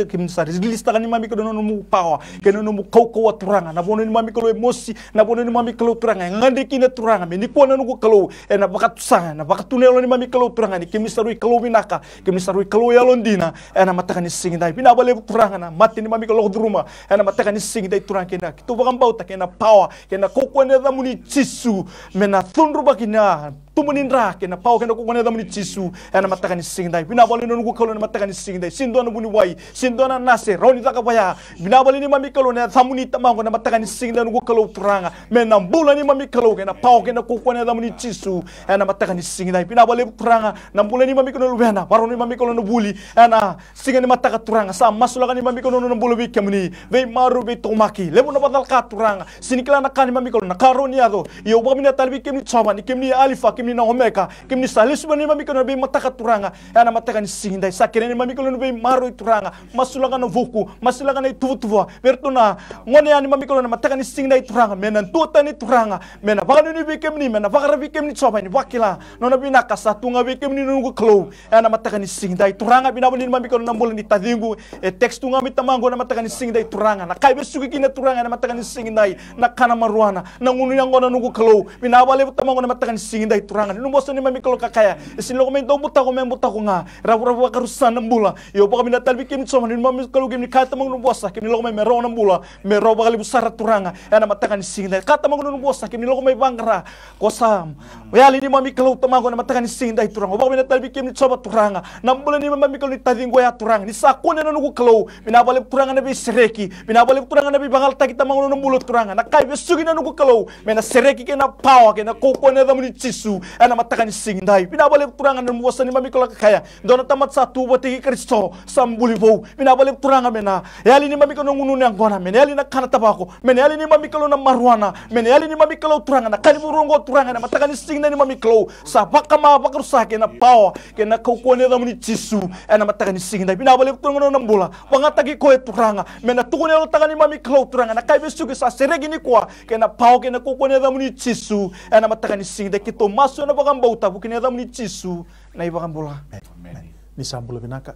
kemuni sa release taka neimami Kalou na nomu power. Kei na nomu kaukauwa Turaga. Na vanua neimami Kalou e mosi. Na vanua neimami Kalou Turaga, e gade kina Turaga, me nikua na noqu Kalou, ena vakatusa, ena vakatu na yalo neimami Kalou Turaga, ni kemuni sa rui Kalou vinaka, kemuni sa rui Kalou yalodina, ena mataka ni siga edai. Vinaka vakalevu Turaga na mate neimami Kalou lako curuma, ena mataka ni siga edai Turaga kei na, keitou vakabauta, kei na power, kei na kaukauwa ena yacamuni Jisu, me na cudruvaki na tubu ni dra, kei na power, kei na kaukauwa ena yacamuni Jisu, ena mataka ni siga edai. Vinaka vakalevu na noqu Kalou ena mataka ni siga edai. Sega ni dua na vuniwai, sega ni dua na nase, rawa ni caka vaya. Vinaka vakalevu neimami Kalou na yacamuni Tamaqu ena mataka ni siga edai noqu Kalou Turaga. Me na bula neimami Kalou kei na power kei na kaukauwa ena yacamuni Jisu. Ena mataka ni siga edai. Vinaka vakalevu Turaga na bula neimami Kalou na luvena. Vakarau neimami Kalou na vuli. Ena siga ni mataka Turaga. Sa masulaka neimami Kalou na bula vei kemuni. Veimaroroi, veitaqomaki. Levu na vakacalaka Turaga. Sega ni kila na ka neimami Kalou na ka rawa ni yaco. Ia au vakavinavinaka tale vei kemuni Jiova. Ni kemuni Alifa, kemuni na Omeka. Kemuni sa lesu mai neimami Kalou na veimataka Turaga. Ena mataka ni siga edai sa kere neimami Kalou na veimaroroi Turaga. Masulaka na vuku, masulaka na ituvatuva. Vei iratou na gone yani neimami Kalou na mataka ni siga edai Turaga. Me na duatani Turaga. Me na vakanuinui vei kemuni, me na vakararavi vei kemuni Jiova ni vakila. Nona vinaka sa tu ga vei kemuni na noqu Kalou. Ena mataka ni siga edai Turaga, vinaka vakalevu neimami Kalou na bula ni taciqu. E text tu ga mai Tamaqu ena mataka ni siga edai Turaga. Na ka e vesuki kina Turaga ena mataka ni siga edai. Na kana marijuana. Na gunu yaqona noqu Kalou. Vinaka vakalevu Tamaqu ena mataka ni siga edai Turaga. Ni nomu vosa neimami Kalou ka kaya. E sega ni lako mai dau butako me butako ga. Ravuravu vakarusa na bula. Ia au vakavinavinaka tale vei kemuni Jiova, neimami Kalou kemuni kaya Tamaqu nomu vosa, kemuni lako mai me rawa na bula, me rawa vakalevu sara Turaga, ena mataka ni siga edai. Kaya Tamaqu nomu vosa, kemuni lako mai vaqara, ko sa yali neimami Kalou Tamaqu ena mataka ni siga edai Turaga. Au vakavinavinaka tale vei kemuni Jiova Turaga, na bula neimami Kalou ni taciqu oya Turaga, ni sa kune na noqu Kalou, vinaka vakalevu Turaga na veisereki, vinaka vakalevu Turaga na veivagalataki Tamaqu na nomu bula Turaga, na ka e vesuki na noqu Kalou, me na sereki kei na pawa, kei na kaukauwa ena yacamuni Jisu, ena mataka ni siga edai. Vinaka vakalevu Turaga na nomu vosa neimami Kalou ka kaya, dua na tamata sa tu vata kei Karisito, sa buli vou. Vinaka vakalevu Turaga me na yali neimami Kalou na gunu yaqona, me na yali na kana tavako, me na yali neimami Kalou na marijuana, me na yali neimami Kalou Turaga, na ka ni vuro oqo Turaga, ena mataka ni siga edai neimami Kalou, sa vakama, vakarusa kei na pawa, kei na kaukauwa ena yacamuni Jisu, ena mataka ni siga edai. Vinaka vakalevu Turaga na nona bula, vakayagataki koya Turaga, me na tukuni yalotaka neimami Kalou Turaga, na ka e vesuki sa sereki nikua, kei na pawa, kei na kaukauwa ena yacamuni Jisu, ena mataka ni siga edai keitou masu ena vakabauta, vuki ena yacamuni Jisu, na iVakabula. Emeni. Ni sa bula vinaka.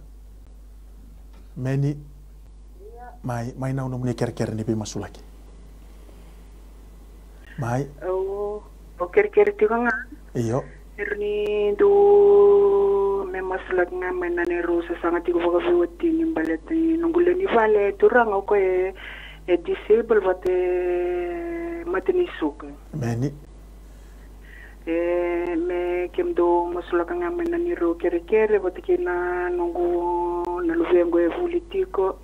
Meni. Mai, mai na nomuni kerekere ni veimasulaki. Mai. Au, au kerekere tiko ga. Io. Ira ni dou me masulaki ga mai na neirau sasaga tiko vakaveiwatini baleta ni noqu lewe ni vale Turaga o koya e disable vata e mate ni suka. Emeni. E, me kemudou masulaka ga mai na neirau kerekere vata kei na noqu na luvequ e vuli tiko.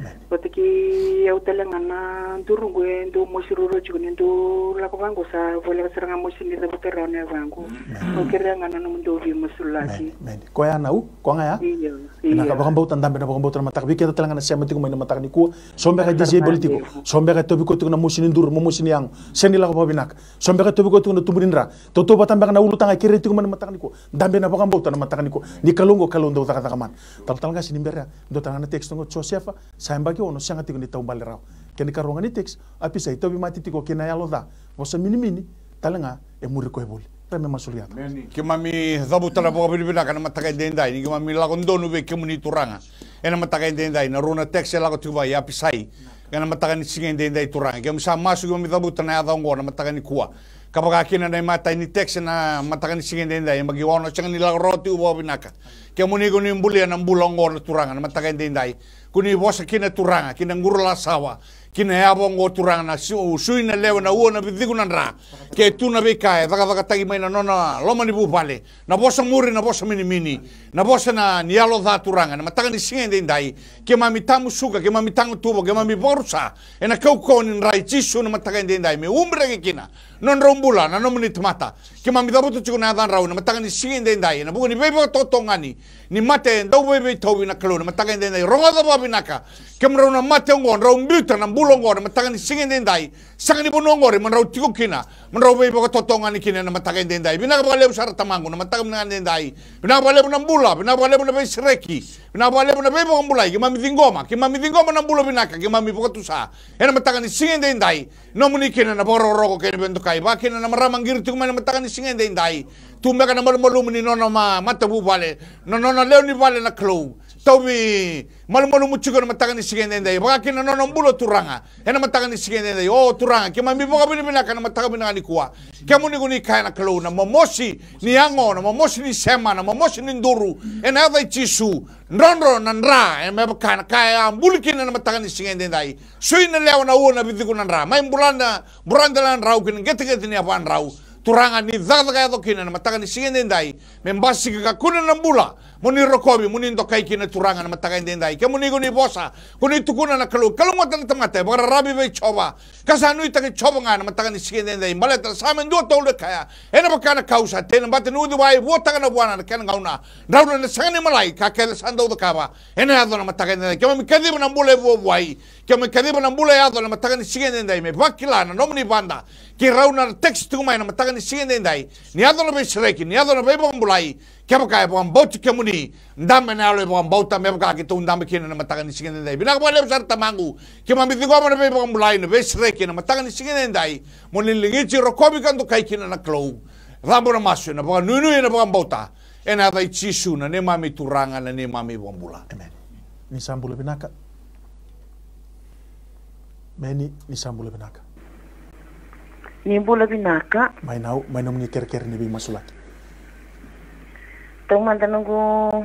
Emeni. Vata kei au tale ga na duruqu e dau mosi ruarua tiko ni dau lako vaqo sa voleka sara ga mosi ni cavuta rawa na yavaqu. Emeni. Au kerea ga na nomudou veimasulaki. Emeni. Emeni. Koya na u, koya ga ya. Io. Vinaka, io. Vakabauta, dabe na vakabauta na mataka. Vei keda tale ga na sema tiko mai na mataka nikua. So beka e disable tiko. So beka e tauvi koya tiko na mosi ni duru, mo mosi ni yago. Sega ni lako vakavinaka. So beka e tauvi koya tiko na tubu ni dra. Tautauvata beka na ulutaga e kerei tiko mai na mataka nikua. Dabe na vakabauta na mataka nikua. Ni Kalou oqo Kalou dau cakacaka mana. Talatala Qase ni bera ya. Dua tale ga na text oqo, Josefa, sa yabaki ono sega tiko ni taubale rawa. Kena ikarua ga ni text, Apisai, tauvimate tiko kei na yalo ca. Vosa minimini, tale ga, e muri koya voli. Ra me masulaki. Emeni. Keimami cavuta na vakavinavinaka na mataka edaidai. Ni keimami lako donu vei kemuni Turaga. Ena mataka edaidai, na rua na text e lako tiko vei Apisai. Ena mataka ni siga edaidai Turaga. Keimami sa masu keimami cavuta na yaca oqo na mataka nikua. Ka vaka kina na imatai ni text na mataka ni siga edaidai. Yabaki ono sega ni lako rawa tiko vakavinaka. Kemuni ko ni bulia na bula oqo na Turaga na mataka edaidai. Ko ni vosa kina Turaga, kina qurulasawa. Ki na yava oqo Turaga, na su-, sui na lewe, na ua, na viciku, na dra. Ke tu na veika e cakacakataki mai na nona loma ni vuvale, na vosa muri, na vosa minimini, na vosa na ni yalo ca Turaga, na mataka ni siga edaidai, keimami tamusuka, keimami tagutuva, keimami vakarusa ena kaukauwa ni dra i Jisu na mataka edaidai, me ubiraki kina nodrau bula na nomuni tamata. Keimami cavuta tiko na yacadrau ena mataka ni siga edaidai, ena vuku ni veivakatotogani ni mate e dau veiveitauvi na Kalou, na mataka edaidai. Rogoca vakavinaka, kemudrau na mate oqo, drau biuta na bula oqo na mataka ni siga edaidai. Sega ni vanua oqori mo drau tiko kina, mo drau veivakatotogani kina ena mataka edaidai. Vinaka vakalevu sara Tamaqu na mataka vinaka edaidai. Vinaka vakalevu na bula, vinaka vakalevu na veisereki, vinaka vakalevu na veivakabulai. Keimami ciqoma, keimami ciqoma na bula vinaka, keimami vakatusa ena mataka ni siga edaidai. Nomuni kina na vakarokoroko kei na veidokai, vaka kina na marama qiri tiko mai na mataka ni siga edaidai. Tu beka na malumalumu ni nona ma-, matavuvale, na nona lewe ni vale na Kalou. Tauvi malumalumu tiko na mataka ni siga edaidai, vaka kina na nona bula Turaga ena mataka ni siga edaidai. O Turaga, keimami vakavinavinaka na mataka vinaka nikua. Kemuni ko ni kaya na Kalou, na momosi ni yago, na momosi ni sema, na momosi ni duru, ena yaca i Jisu. Drodro na dra, e me vaka na ka e a buli kina na mataka ni siga edaidai. Sui na lewa, na ua, na viciku, na dra. Mai bula na, bula na drau ki na qeteqete ni yavadrau. Turaga, ni cakacaka yaco kina na mataka ni siga edaidai, me basika ka kune na bula mo ni rokovi, mo ni dokai kina Turaga na mataka edaidai. Kemuni ko ni vosa, ko ni tukuna na Kalou, kalougata na tamata e vakararavi vei Jiova, ka sa nuitaki Jiova ga na mataka ni siga edaidai. Baleta sa me dua tolu e kaya, ena vaka na kau sa tei na bata ni uciwai, vuataka na vuana na kena gauna, drau na sega ni malai, ka kece sa dau cakava. Ena yaco na mataka edaidai, keimami kaciva na bula e vuavuai, keimami kaciva na bula e yaco na mataka ni siga edaidai, me vakila na nomuni vada. Keirau na text tiko mai na mataka ni siga edaidai, ni yaco na veisereki, ni yaco na veivakabulai. Kevaka e vakabauti kemuni, dabe na yalo e vakabauta, me vaka keitou dabe kina na mataka ni siga edaidai. Vinaka vakalevu sara Tamaqu, keimami ciqoma na veivakabulai, na veisereki na mataka ni siga edaidai. Mo ni ligiti, rokovi ka dokai kina na Kalou. Cabo na masu ena vakanuinui, ena vakabauta, ena yaca i Jisu na neimami Turaga, na neimami Vakabula. Amen. Ni sa bula vinaka. Meni, ni sa bula vinaka. Ni bula vinaka. Mai nau, mai nomuni kerekere ni veimasulaki. Taumada noqu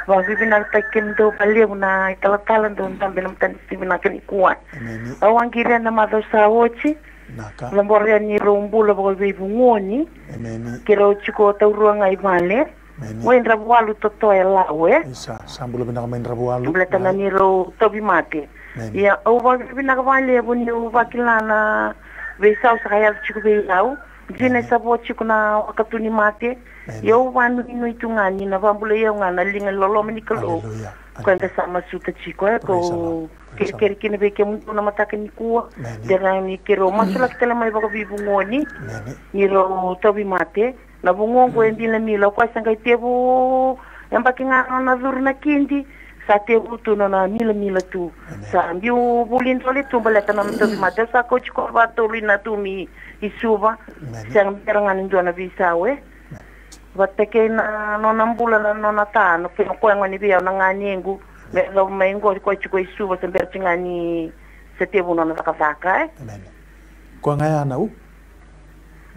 vakavinavinakataki kemudou vakalevu na italatala dou dabe ena mataka ni siga vinaka nikua. Emeni. Au a qiria na macawa sa oti. Vinaka. Cabora yani rau bula vakaveivugoni. Emeni. Keirau tiko taurua ga i vale. Emeni. Wai Dravualu, Totoya, Lawe. Isa, sa bula vinaka mai Dravualu. Baleta na neirau tauvimate. Emeni. Ia au vakavinavinaka vakalevu niu vakila na veisau sa ka yaco tiko vei au. Dina e sa vo tiko na wakatu ni mate. Emeni. Ia au vanuinui tu ga ni na vakabulai au ga na liga ni loloma ni Kalou. Aleluya. Koya eda sa masuta tiko, e, ko kerekere kina vei kemudou na mataka nikua. Emeni. Dina ni keirau masulaki tale mai vakaveivugoni. Emeni. Ni rau tauvimate. Na vugoqu e dina mila, o koya sa qai tevu, e baki ga nona curu na kidi, sa tevu tu nona milamila tu. Emeni. Sa biu vuli dole tu baleta nona tauvimate, sa kauti koya vakatolu i Natumi i Suva. Emeni. Sega bera ga ni dua na veisau, e. Vata kei na nona bula na nona ta, na kena koya gone vei au na ganequ. Me yacova mai qo, koya tiko i Suva, se bera tiko ga ni se tevu nona cakacaka, e. Emeni. Koya ga ya na u.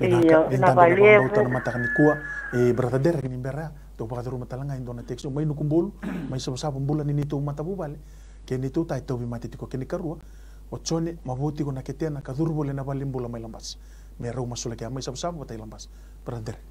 Io, vinaka, vinaka vakalevu. Eda na vakabauta na mataka nikua. E, Brother Derek, ni bera ya, tou vakacuruma tale ga e dua na text mai Nukubolu, mai Savusavu, bula ni neitou matavuvale kei neitou ta e tauvimate tiko. Kena ikarua, o Jone, mavoa tiko na ketena ka curu voli ena valenibula mai Labasa. Me rau masulaki ya mai Savusavu vata i Labasa. Brother Derek.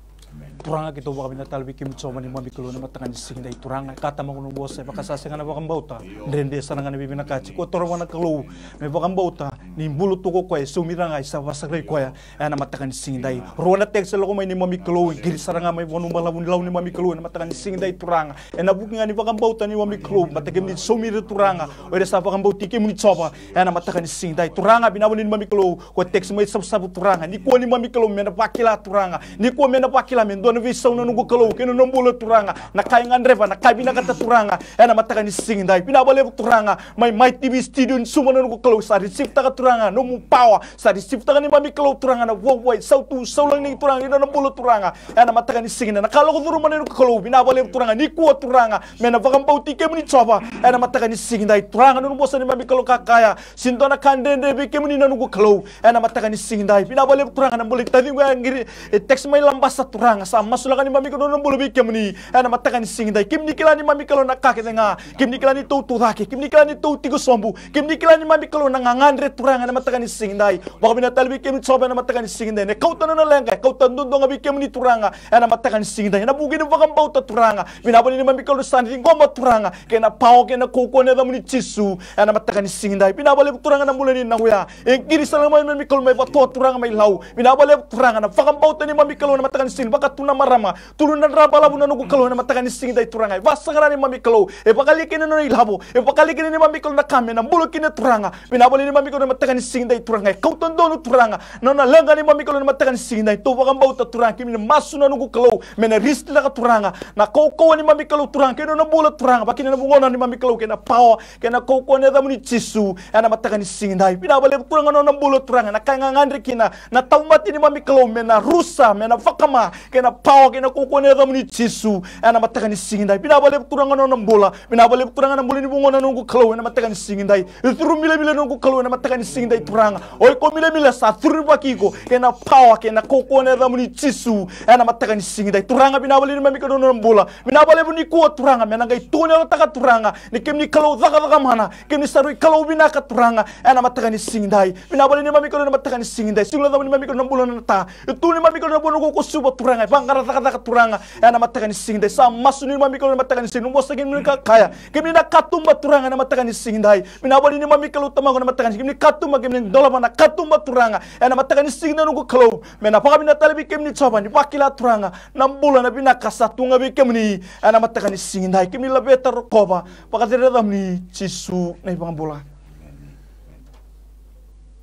Turaga, keitou vakavinavinaka tale vei kemuni Jiova neimami Kalou ena mataka ni siga edai Turaga. E ka Tamaqu na nomu vosa, e vaka sa sega na vakabauta, dredre sara ga na veivinakati. Ko toro vua na Kalou me vakabauta ni bula tu ko koya, e saumi ira ga, e sa vakasagai koya. Ena mataka ni siga edai, rua na text e lako mai neimami Kalou, e qiri sara ga mai vanua balavu ni Lau neimami Kalou ena mataka ni siga edai Turaga. Ena vuku ga ni vakabauta neimami Kalou, baleta kemuni saumi ira Turaga, o ira sa vakabauti kemuni Jiova. Ena mataka ni siga edai Turaga, vinaka vua neimami Kalou, ko text mai Savusavu Turaga. Nikua neimami Kalou me na vakila Turaga. Nikua me na vakila me dua na veisau na noqu Kalou kei na nomu bula Turaga. Na ka e gadreva, na ka e vinakata Turaga. Ena mataka ni siga edai, vinaka vakalevu Turaga. Mai, mai T V studio ni Suva na noqu Kalou, sa receive taka Turaga. Turaga, nomu pawa. Sa receive-taka neimami Kalou Turaga na vuavuai, sautu, saulagi ni Turaga, ina nona bula Turaga. Ena mataka ni siga edai, na ka lako curuma na noqu Kalou, vinaka vakalevu Turaga, nikua Turaga, me na vakabauti kemuni Jiova. Ena mataka ni siga edai Turaga, noqu vosa neimami Kalou ka kaya, sega ni dua na ka dredre vei kemuni na noqu Kalou. Ena mataka ni siga edai, vinaka vakalevu Turaga, na bula ni taciqu ya qiri, e text mai Labasa Turaga, sa masulaka neimami Kalou na bula vei kemuni. Ena mataka ni siga edai, kemuni kila neimami Kalou na ka kece ga, kemuni kila ni tou tu cake, kemuni kila ni tou tiko sobu, kemuni kila neimami Kalou na gagadre Turaga, ena mataka ni siga edai. Vakavinavinaka tale vei kemuni Jiova, ena mataka ni siga edai, ni kauta na nona leqa, e kauta duadua ga vei kemuni Turaga, ena mataka ni siga edai, ena vuku ni vakabauta Turaga. Vinaka vakalevu neimami Kalou, sa ciqoma Turaga, kei na pawa, kei na kaukauwa ni yacamuni Jisu, ena mataka ni siga edai. Vinaka vakalevu Turaga na bula ni Nagoya, e qiri sara ga mai neimami Kalou mai Vatoa Turaga mai Lau. Vinaka vakalevu Turaga na vakabauta neimami Kalou, ena mataka ni siga edai, vaka tu na marama, tolu na dra balavu na noqu Kalou, ena mataka ni siga edai Turaga. E vakasaqara neimami Kalou, e vakaleqai kina na nona ilavo, e vakaleqai kina neimami Kalou na ka me na bula kina Turaga. Vinaka vakalevu neimami Kalou, ena mataka ni siga edai Turaga, e kauta donu Turaga na nona leqa neimami Kalou, ena mataka ni siga edai. Tou vakabauta Turaga, kemuni masu na noqu Kalou, me na receive-taka Turaga na kaukauwa neimami Kalou Turaga, kei na nona bula Turaga, vakakina na vugona neimami Kalou, kei na pawa, kei na kaukauwa ni yacamuni Jisu, ena mataka ni siga edai. Vinaka vakalevu Turaga na nona bula Turaga, na ka e gagadre kina na tauvimate neimami Kalou, me na rusa, me na vakama, kei na pawa, kei na kaukauwa ni yacamuni Jisu, ena mataka ni siga edai. Vinaka vakalevu Turaga na nona bula, vinaka vakalevu Turaga na bula ni vugona na noqu Kalou, ena mataka ni siga edai. E curu milamila na noqu Kalou, ena mataka ni siga edai Turaga. O iko milamila sa curuvaki iko, kei na pawa, kei na kaukauwa ni yacamuni Jisu, ena mataka ni siga edai Turaga. Vinaka vakalevu neimami Kalou na nona bula, vinaka vakalevu nikua Turaga, me na qai tukuni yalotaka Turaga ni kemuni Kalou cakacaka mana, kemuni sa rui Kalou vinaka Turaga, ena mataka ni siga edai. Vinaka vakalevu neimami Kalou, ena mataka ni siga edai, sega ni yacova neimami Kalou na bula na ta, e tu neimami Kalou na vanua ko Kosuva Turaga, e vaqara cakacaka Turaga, ena mataka ni siga edai. Sa masu neimami Kalou, ena mataka ni siga edai, noqu vosa kei neimami ka kaya, kemuni na katuba Turaga, ena mataka ni siga edai. Vinaka vakalevu neimami Kalou Tamaqu, ena mataka ni siga edai, kemuni katuba, kemuni dolava na katuba Turaga, ena mataka ni siga edai noqu Kalou. Me na vakavinavinaka tale vei kemuni Jiova, ni vakila Turaga na bula, na vinaka sa tu ga vei kemuni, ena mataka ni siga edai. Kemuni laveta, rokova, vakacerei yacamuni Jisu na iVakabula.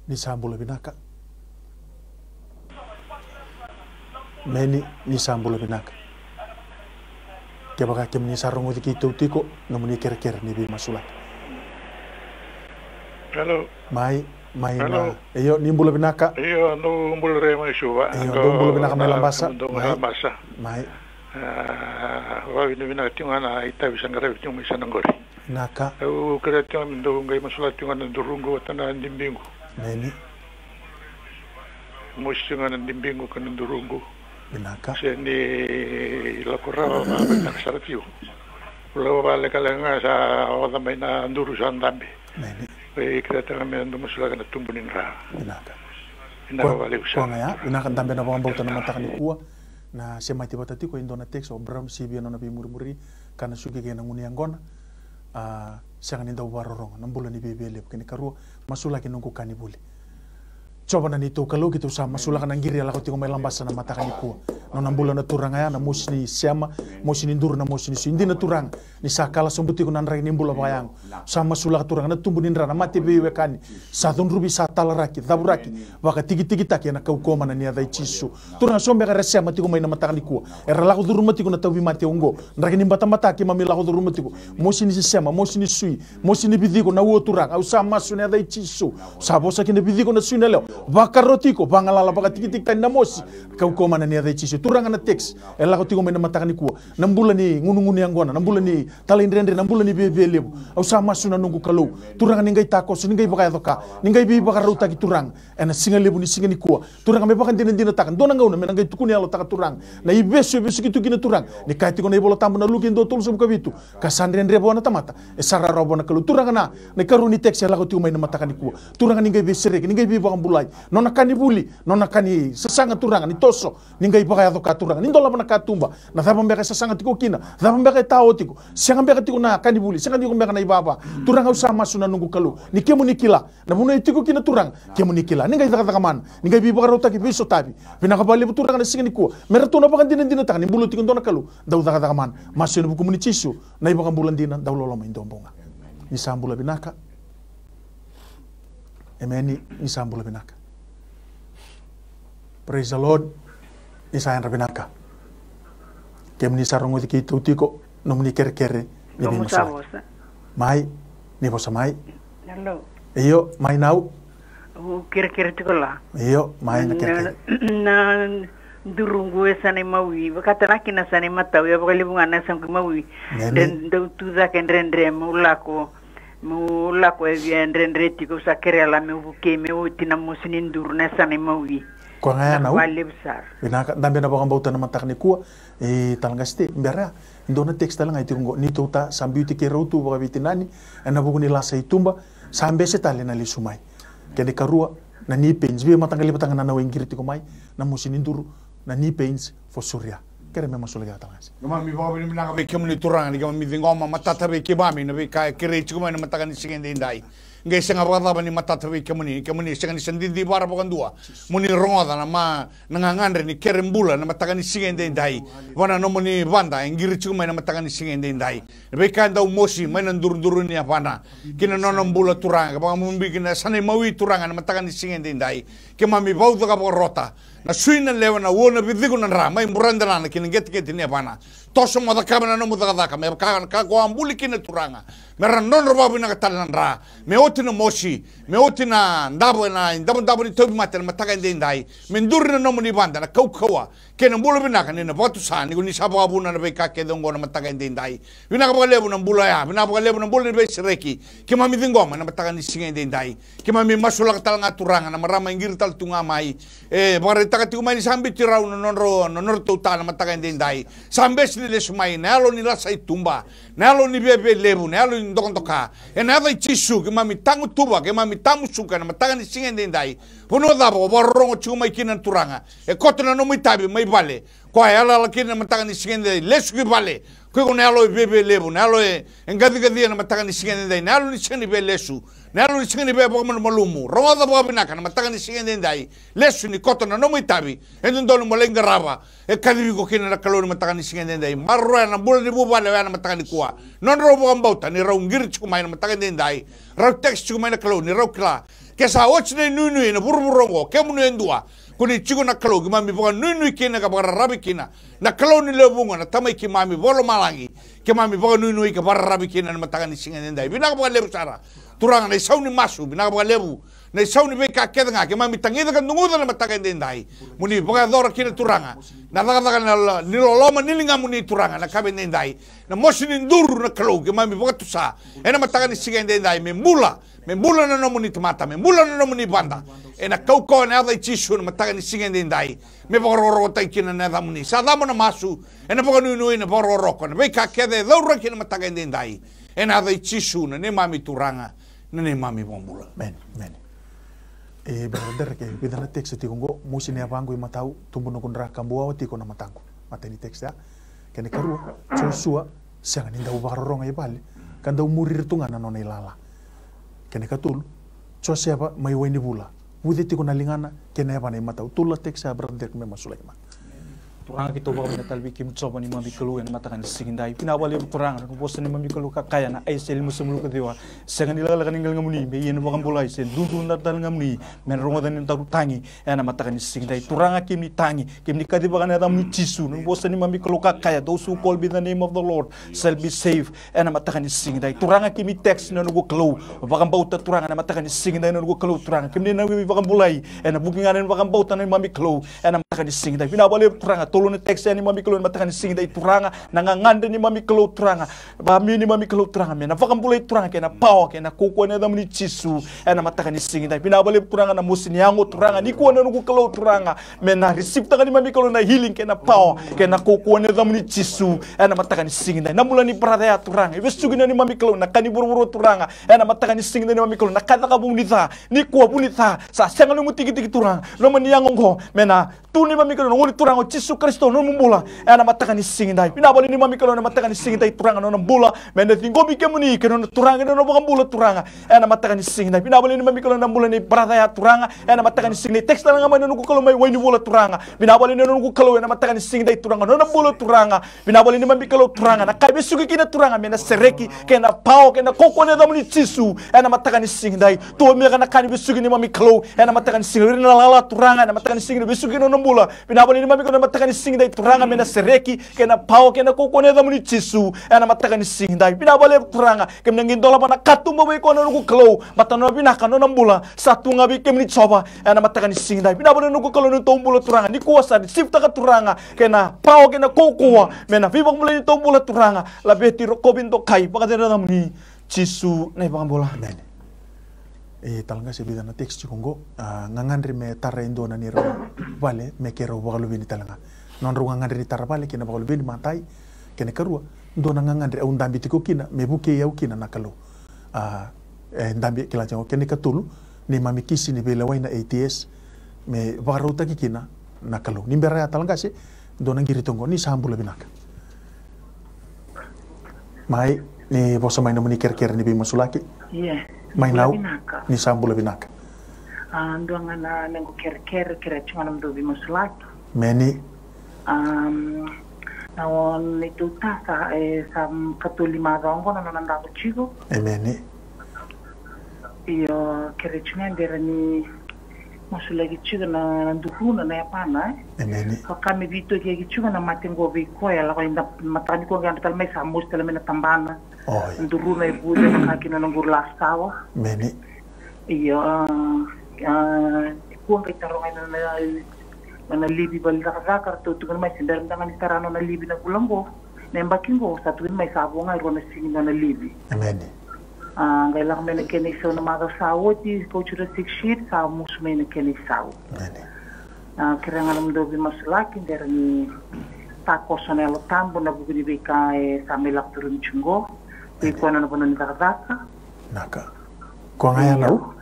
Ni sa bula vinaka. Meni, ni sa bula vinaka. Kevaka kemuni sa rogoci keitou tiko, nomuni kerekere ni veimasulaki. Hello. Mai, mai na. Hello. Io, ni bula vinaka. Io, dou bula re mai Suva. Io, dou bula vinaka mai Labasa. Mai. Mai. A, vakavinavinaka tiko ga na itavi sa qaravi tiko mai sa na qori. Vinaka. Au kerea tiko ga me dou qai masulaka tiko ga na duruqu vata na dibiqu. Meni. Mosi tiko ga na dibiqu kei na duruqu. Vinaka. Se ni lako rawa, vakavinaka sara tiko. Lako vakalekaleka ga sa oca mai na duru sa dabe. Meni. Au kerea tiko ga me dou masulaka na tubu ni dra. Vinaka. Vinaka vakalevu sara. Koya ga ya, vinaka, dabe na vakabauta na mataka nikua. Na semati vata tiko e dua na text, o Brown Sivia, nona veimurimuri, ka na suki kei na gunu yaqona. A, sega ni dau vakarorogo, na bula ni Viavialevu. Kena ikarua, masulaki noqu ka ni vuli. Jiova na neitou Kalou, keitou sa masulaka na qiri e lako tiko mai Labasa na mataka nikua. Nona bula na turaga ya, na mosi ni sema, mosi ni duru, na mosi ni sui. Dina Turaga, ni sa kala sobu tiko na draki ni bula vakayago. Sa masulaka Turaga na tubu ni dra, na mate veiwekani. Sa cudruvi, sa talaraki, cavuraki, vakatikitikitaki ena kaukauwa mana ni yaca i Jisu. Turaga, so beka era sema tiko mai na mataka nikua. Era lako curuma tiko na tauvimate oqo. Draki ni batabata keimami lako curuma tiko. Mosi ni sisema, mosi ni sui, mosi ni viciko, na ua Turaga. Au sa masu ena yaca i Jisu. Sa vosa ki na viciko, na sui, na yalewa. Vakaroti iko, vagalala, vakatikitikitaki na mosi. Kaukauwa mana ni yaca i Jisu. Turaga, na text e lako tiko mai na mataka nikua. Na bula ni gunugunu yaqona, na bula ni talaidredre, na bula ni Viavialevu. Au sa masu na noqu Kalou. Turaga, ni qai takoso, ni qai vakayaco ka, ni qai veivakarautaki Turaga. Ena siga levu ni siga nikua. Turaga, me vakadinadinataka, dua na gauna me na qai tukuni yalotaka Turaga na ivesu e vesuki tu kina Turaga. Ni kaya tiko na iVola Tabu na Luke dua tolusagavulu ka vitu, ka sa dredre vua na tamata, e sa rawarawa vua na Kalou. Turaga na, na ikarua ni text e lako tiko mai na mataka nikua. Turaga, ni qai veisereki, ni qai veivakabulai. Nona ka ni vuli, nona ka ni sasaga Turaga, ni toso. Ni qai vakayaco ka Turaga, ni dolava na katuba. Na cava beka e sasaga tiko kina, cava beka e tao tiko. Sega beka tiko na ka ni vuli, sega tiko beka na ivava. Turaga, au sa masu na noqu Kalou. Ni kemuni kila na vanua e tiko kina Turaga, kemuni kila. Ni qai cakacaka mana, ni qai veivakarautaki, veisotavi. Vinaka vakalevu Turaga na siga nikua. Me ratou na vakadinadinataka ni bula tiko e dua na Kalou dau cakacaka mana. Masu ena vukumuni Jisu, na iVakabula dina, dau loloma i duabau ga. Ni sa bula vinaka. Emeni, ni sa bula vinaka. Praise the Lord. Ni sa yadra vinaka. Kemuni sa rogoci keitou tiko, nomuni kerekere ni veimasulaki. Mai, ni vosa mai. Hello. Io, mai Nau. Au kerekere tiko la. Io, mai na kerekere. Na duruqu e sa na imawi, vaka tale ga kina sa na imatau, ia vakalevu ga na yasaqu imawi. Dre dau tu cake dredre, meu lako, meu lako e via dredre tiko, au sa kerea la meu vukei, meu oti na mosi ni duru na yasa na imawi. Koya ga ya na u. Vakalevu sara. Vinaka, dabe na vakabauta na mataka nikua. E tale ga sete, bera ya. Dua na text tale ga e tiko oqo, ni tou ta sa biuti keirau tu vakaveitinani ena vuku ni lasa i tuba, sa bese tale na lesu mai. Kena ikarua, na knee pains, veimataqali vata ga na nau e qiri tiko mai, na mosi ni duru, na knee pains for Surya. Kere me masulaki tale ga sete. Keimami vakavinavinaka vei kemuni Turaga ni keimami ciqoma matata vei keimami na veika e kerei tiko mai na mataka ni siga edaidai. Qai sega vakacava ni matata vei kemuni, kemuni sega ni sa didivara vakadua mo ni rogoca na ma na gagadre ni kere bula na mataka ni siga edaidai. Vua na nomuni vada e qiri tiko mai na mataka ni siga edaidai. Na veika e dau mosi mai na duruduru ni yavana ki na nona bula Turaga, ka vakabibi kina sa na imawi Turaga na mataka ni siga edaidai. Keimami vauca ka vakarota na sui na lewe, na ua na viciku na dra mai buradelana ki na qeteqete ni yavana. Toso mo cakava na nomu cakacaka me vaka na ka ko a buli kina Turaga. Me ra nodra vakavinaka tale na dra, me oti na mosi, me oti na davo ena idavodavo ni tauvimate na mataka edaidai. Me duri na nomuni vada na kaukauwa kei na bula vinaka ni na vakatusa ni ko ni sa vakavuna na veika kece oqo na mataka edaidai. Vinaka vakalevu na bula ya, vinaka vakalevu na bula ni veisereki. Keimami ciqoma na mataka ni siga edaidai. Keimami masulaka tale ga Turaga na marama e qiri tale tu ga mai, e vakaraitaka tiko mai ni sa biuti rau na nodra, na nodratou ta na mataka edaidai. Sa bese ni lesu mai na yalo ni lasa i tuba, na yalo ni viavialevu, na yalo ni dokadoka. Ena yaca i Jisu keimami tagutuva, keimami tamusuka na mataka ni siga edaidai. Vanua cava o vakarorogo tiko mai kina na Turaga, e koto na nomu itavi mai vale. Koya e yalayala kina na mataka ni siga edaidai, lesu ki vale. Ko iko na yalo e viavialevu, na yalo e, e qaciqacia na mataka ni siga edaidai, na yalo ni sega ni via lesu, na yalo ni sega ni via vakamalumalumu. Rogoca vakavinaka na mataka ni siga edaidai. Lesu ni koto na nomu itavi. E dodonu mo lai qarava. E kacivi iko kina na Kalou ni mataka ni siga edaidai. Maroroya na bula ni vuvale oya na mataka nikua. Nodrau vakabauta ni rau qiri tiko mai na mataka edaidai. Rau text tiko mai na Kalou ni rau kila. Ke sa oti na inuinui ena vuravura oqo, kemuni e dua ko ni tiko na Kalou, keimami vakanuinui kina ka vakararavi kina. Na Kalou ni lewe vuqa, na Tamai keimami vakalomalagi, keimami vakanuinui ka vakararavi kina na mataka ni siga edaidai. Vinaka vakalevu sara Turaga na isau ni masu, vinaka vakalevu na isau ni veika kece ga keimami tagica ka duguca na mataka edaidai. Mo ni vakayacora kina Turaga na cakacaka na la-, ni loloma ni ligamuni Turaga na kave edaidai. Na mosi ni duru na Kalou keimami vakatusa ena mataka ni siga edaidai, me bula, me bula na nomuni tamata, me bula na nomuni vada. Ena kaukauwa na yaca i Jisu na mataka ni siga edaidai. Me vakarokorokotaki kina na yacamuni. Sa cabo na masu ena vakanuinui, na vakarokoroko, na veika kece e cauraki na mataka edaidai. Ena yaca i Jisu na neimami Turaga, na neimami Vakabula. Amen. Amen. E, brother, ke vica na text tiko oqo, mosi ni yavaqu i matau, tubu noqu dra ka buawa tiko na mataqu. Matai ni text ya. Kena ikarua, Josua, sega ni dau vakarorogo i vale, ka dau muri ira tu ga na nona ilala. Kena ikatolu, Joseva mai Wainivula, vuce tiko na ligana kei na yavana i matau. Tolu na text ya, brother, me masulaki mai. Turaga, keitou vakavinavinaka tale vei kemuni Jiova neimami Kalou ena mataka ni siga edai. Vinaka vakalevu Turaga, na vosa neimami Kalou ka kaya na Aisea limasagavulu ka ciwa. Sega ni lekaleka na ligamuni me ia na vakabulai, se dudu na ligamuni me na rogoca ni daru tagi. Ena mataka ni siga edai Turaga, kemuni tagi, kemuni kacivaka na yacamuni Jisu. Na vosa neimami Kalou ka kaya, those who call by the name of the Lord shall be saved. Ena mataka ni siga edai Turaga, kemuni text na noqu Kalou. Vakabauta Turaga ena mataka ni siga edai na noqu Kalou Turaga, kemuni na veivakabulai ena vuku ga ni vakabauta neimami Kalou. Ena mataka ni siga edai vinaka vakalevu Turaga, tolu na text ya neimami Kalou ena mataka ni siga edai Turaga, na gagadre neimami Kalou Turaga. Vakabibi neimami Kalou Turaga me na vakabulai Turaga kei na pawa kei na kaukauwa ena yacamuni Jisu. Ena mataka ni siga edai vinaka vakalevu Turaga, na mosi ni yago Turaga nikua na noqu Kalou Turaga, me na receive taka neimami Kalou na healing kei na pawa kei na kaukauwa ena yacamuni Jisu. Ena mataka ni siga edai na bula ni brother ya Turaga, e vesuki na neimami Kalou na ka ni vuravura Turaga. Ena mataka ni siga edai neimami Kalou na ka e caka vuni ca, nikua vuni ca, sa sega nomu tikitiki Turaga, loma ni yago oqo me na tu neimami Kalou na Gone Turaga o Jisu Karisito na nomu bula. Ena mataka ni siga edai vinaka vakalevu neimami Kalou ena mataka ni siga edai Turaga, na nona bula me na ciqomi kemuni kei na nona Turaga kei na nona vakabula Turaga. Ena mataka ni siga edai vinaka vakalevu neimami Kalou na bula ni brother ya Turaga. Ena mataka ni siga edai text tale ga mai na noqu Kalou mai Wainivula Turaga, vinaka vakalevu na noqu Kalou ena mataka ni siga edai Turaga, na nona bula Turaga. Vinaka vakalevu neimami Kalou Turaga, na ka e vesuki kina Turaga me na sereki kei na pawa kei na kaukauwa ena yacamuni Jisu. Ena mataka ni siga edai tu me ka na ka ni vesuki neimami Kalou. Ena mataka ni siga edai ira na lala Turaga ena mataka ni siga edai vesuki kina na nona bula. Vinaka vakalevu neimami Kalou ena mataka ni siga edai Turaga, me na sereki kei na pawa kei na kaukauwa na yacamuni Jisu ena mataka ni siga edai. Vinaka vakalevu Turaga, kemuni na qai dolava na katuba vei koya na noqu Kalou, baleta na nona vinaka, na nona bula sa tu ga vei kemuni Jiova ena mataka ni siga edai. Vinaka vakalevu na noqu Kalou na neitou bula Turaga, nikua sa risivitaka Turaga kei na pawa kei na kaukauwa me na veivakabulai neitou bula Turaga. Laveti, rokovi, dokai, vakacecere na yacamuni Jisu na iVakabula. Emeni. E, tale ga se vica na text tiko oqo, a, gagadre me tara e dua na neirau vale me keirau vakaluveni tale ga. Nodrau gagadre ni tara vale kei na vakaluveni, matai. Kena ikarua, dua na gagadre au dabe tiko kina me vukei au kina na Kalou. A, e dabe, kila tiko, kena ikatolu, neimami kisi ni veilewai na A T S me vakarautaki kina na Kalou. Ni bera ya tale ga se dua na qiri toqo, ni sa bula vinaka. Mai, ni vosa mai nomuni kerekere ni veimasulaki. Ia. Mai bula nau, vinaka. Ni sa bula vinaka. A, dua ga na noqu kerekere, kerea tiko ga na nomudou veimasulaki. Emeni. Am, na o neitou ta sa, e, sa katolu macawa oqo na nona davo tiko. Emeni. Io, kerea tiko ga de ra ni masulaki tiko na, na duruna na yavana, e. Emeni. Vaka me veitokiyaki tiko na mate qo vei koya, lako i da mataka nikua qai yadra tale mai sa mosi tale mai na tabana. O, io. Na duruna e vuce vaka kina na quru lasawa. Emeni. Io, a, a, nikua qai taroga na, na, na, na livi vale ni cakacaka, ratou tukuna mai se bera mada ga ni tara na nona livi na vula qo. Na yabaki qo sa tukuni mai sa vo ga e rua na siga ni nona livi. Emeni. A, qai lako mai na kena isau na macawa sa oti, kauti ira sick sheet, sa musu mai na kena isau. Emeni. A, kerea ga na nomudou veimasulaki de ra ni takoso na Yalo Tabu ena vuku ni veika e sa mai lako curumi tiko qo. Vei koya na nona vanua ni cakacaka. Naka. Koya ga ya nau?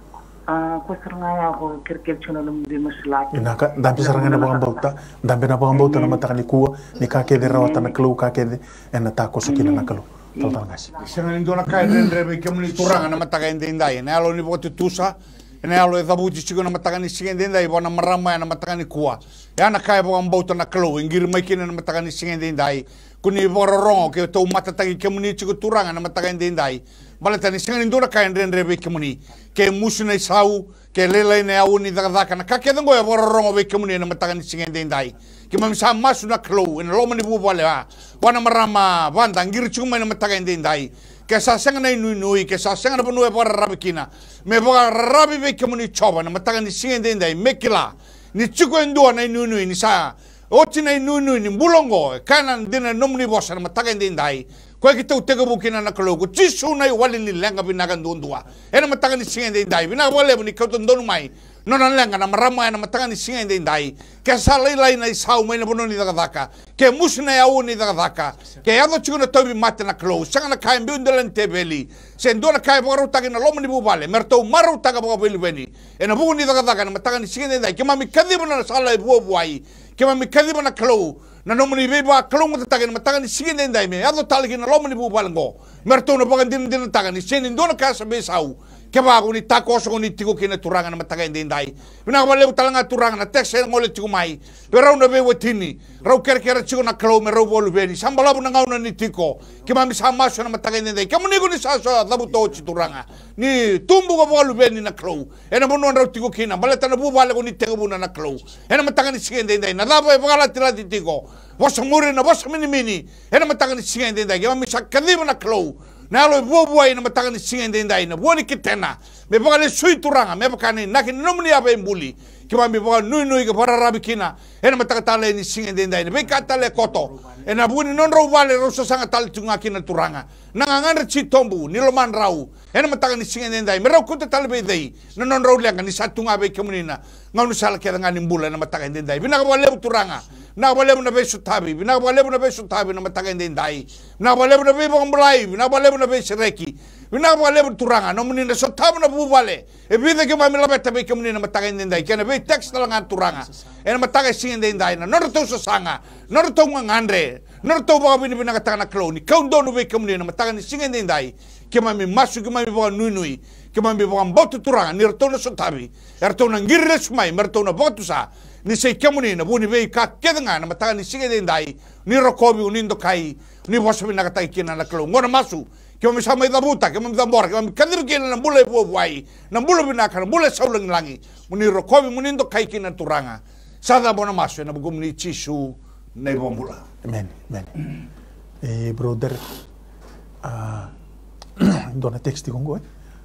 A, koya sara ga ya, ko kerekere tiko na nomu veimasulaki. Vinaka, dabe sara ga na vakabauta, dabe na vakabauta na mataka nikua, ni ka kece e rawata na Kalou, ka kece ena takoso kina na Kalou. Talatala Qase. Sega ni dua na ka e dredre vei kemuni Turaga na mataka edaidai. Na yalo ni vakatutusa, na yalo e cavuti tiko na mataka ni siga edaidai vua na marama ya na mataka nikua. Ya na ka e vakabauta na Kalou, e qiri mai kina na mataka ni siga edaidai. Ko ni vakarorogo, keitou matataki kemuni tiko Turaga na mataka edaidai. Baleta ni sega ni dua na ka e dredre vei kemuni. Ke musu na isau, ke lailai na yavu ni cakacaka, na ka kece oqo e vakarorogo vei kemuni ena mataka ni siga edaidai. Keimami sa masu na Kalou ena loma ni vuvale ya, vua na marama Vada qiri tiko mai na mataka edaidai. Ke sa sega na inuinui, ke sa sega na vanua e vakararavi kina, me vakararavi vei kemuni Jiova ena mataka ni siga edaidai, me kila ni tiko e dua na inuinui, ni sa oti na inuinui ni bula oqo, e kaya na dina ni nomuni vosa na mataka edaidai. Koya keitou tekivu kina na Kalou, ko Jisu na iwali ni leqa vinaka duadua. Ena mataka ni siga edaidai, vinaka vakalevu ni kauta donu mai nona leqa na marama ena mataka ni siga edaidai. Ke sa lailai na isau mai na vanua ni cakacaka, ke musu na yavu ni cakacaka, ke yaco tiko na tauvimate na Kalou, sega na ka e biu dela ni teveli, se dua na ka e vakarautaki na loma ni vuvale, me ratou marautaka vakaveliveli ena vuku ni cakacaka ena mataka ni siga edaidai. Keimami kaciva na sala e vuavuai. Keimami kaciva na Kalou, na nomuni veivakalougatataki ena mataka ni siga edaidai, me yaco tale ki na loma ni vuvale oqo, me ratou na vakadinadinataka ni sega ni dua na ka sa veisau. Kevaka ko ni takoso, ko ni tiko kina Turaga ena mataka edaidai. Vinaka vakalevu tale ga Turaga na text e gole tiko mai vei rau na veiwatini, rau kerekere tiko na Kalou me rau vakaluveni. Sa balavu na gauna ni tiko. Keimami sa masu ena mataka edaidai, kemuni ko ni sa, sa cavuta oti Turaga, ni tubu vakaluveni na Kalou ena vanua drau tiko kina, baleta na vuvale ko ni tekivuna na Kalou. Ena mataka ni siga edaidai, na cava e vakalatilati tiko, vosa muri, na vosa minimini, ena mataka ni siga edaidai, keimami sa kaciva na Kalou, na yalo e vuavuai ena mataka ni siga edaidai, na vua ni ketena, me vakalesui Turaga, me vaka na inaki ni nomuni yava e buli. Keimami vakanuinui ka vakararavi kina ena mataka talei ni siga edaidai, na veika tale e koto ena vuku ni nodrau vale rau sasaga tale tiko ga kina Turaga. Na gagadre titobu ni lomadrau ena mataka ni siga edaidai, me rau kauta tale vei cei na nodrau leqa ni sa tu ga vei kemuni na gaunisala kece ga ni bula ena mataka edaidai. Vinaka vakalevu Turaga. Vinaka vakalevu na veisotavi, vinaka vakalevu na veisotavi ena mataka edaidai. Vinaka vakalevu na veivakabulai, vinaka vakalevu na veisereki. Vinaka vakalevu Turaga, nomuni na sotava na vuvale. E vica keimami laveta vei kemuni ena mataka edaidai, kei na vei text tale ga Turaga ena mataka e siga edaidai, na nodratou sasaga, nodratou gagadre, nodratou vakavinavinakataka na Kalou, ni kau donu vei kemuni ena mataka ni siga edaidai. Keimami masu, keimami vakanuinui, keimami vakabauta Turaga ni ratou na sotavi, eratou na qiri lesu mai me ratou na vakatusa, ni sa i kemuni na vu ni veika kece ga ena mataka ni siga edaidai. Ni rokovi, ni dokai, ni vosa vinakataki kina na Kalou. Oqo na masu keimami sa mai cavuta, keimami cabora, keimami kaciva kina na bula e vuavuai, na bula vinaka, na bula e sau lagilagi. Mo ni rokovi, mo ni dokai kina Turaga. Sa cabo na masu ena vukumuni Jisu, Na iVakabula. Amen, amen. E, brother, a, dua na text tiko qo, e,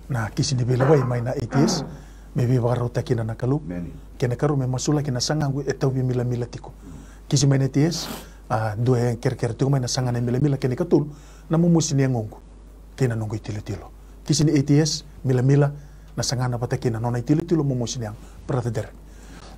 na kisi ni veilewai mai na A T S me veivakarautaki kina na Kalou. Amen. Kena ikarua, me masulaki na sagaqu e tauvi milamila tiko. Kisi mai na A T S, a, dua e kerekere tiko mai na saga na milamila. Kena ikatolu, na momosi ni yagoqu kei na noqu itilotilo. Kisi ni A T S, milamila, na saga na vata kei na nona itilotilo, momosi ni yago. Brother Derek.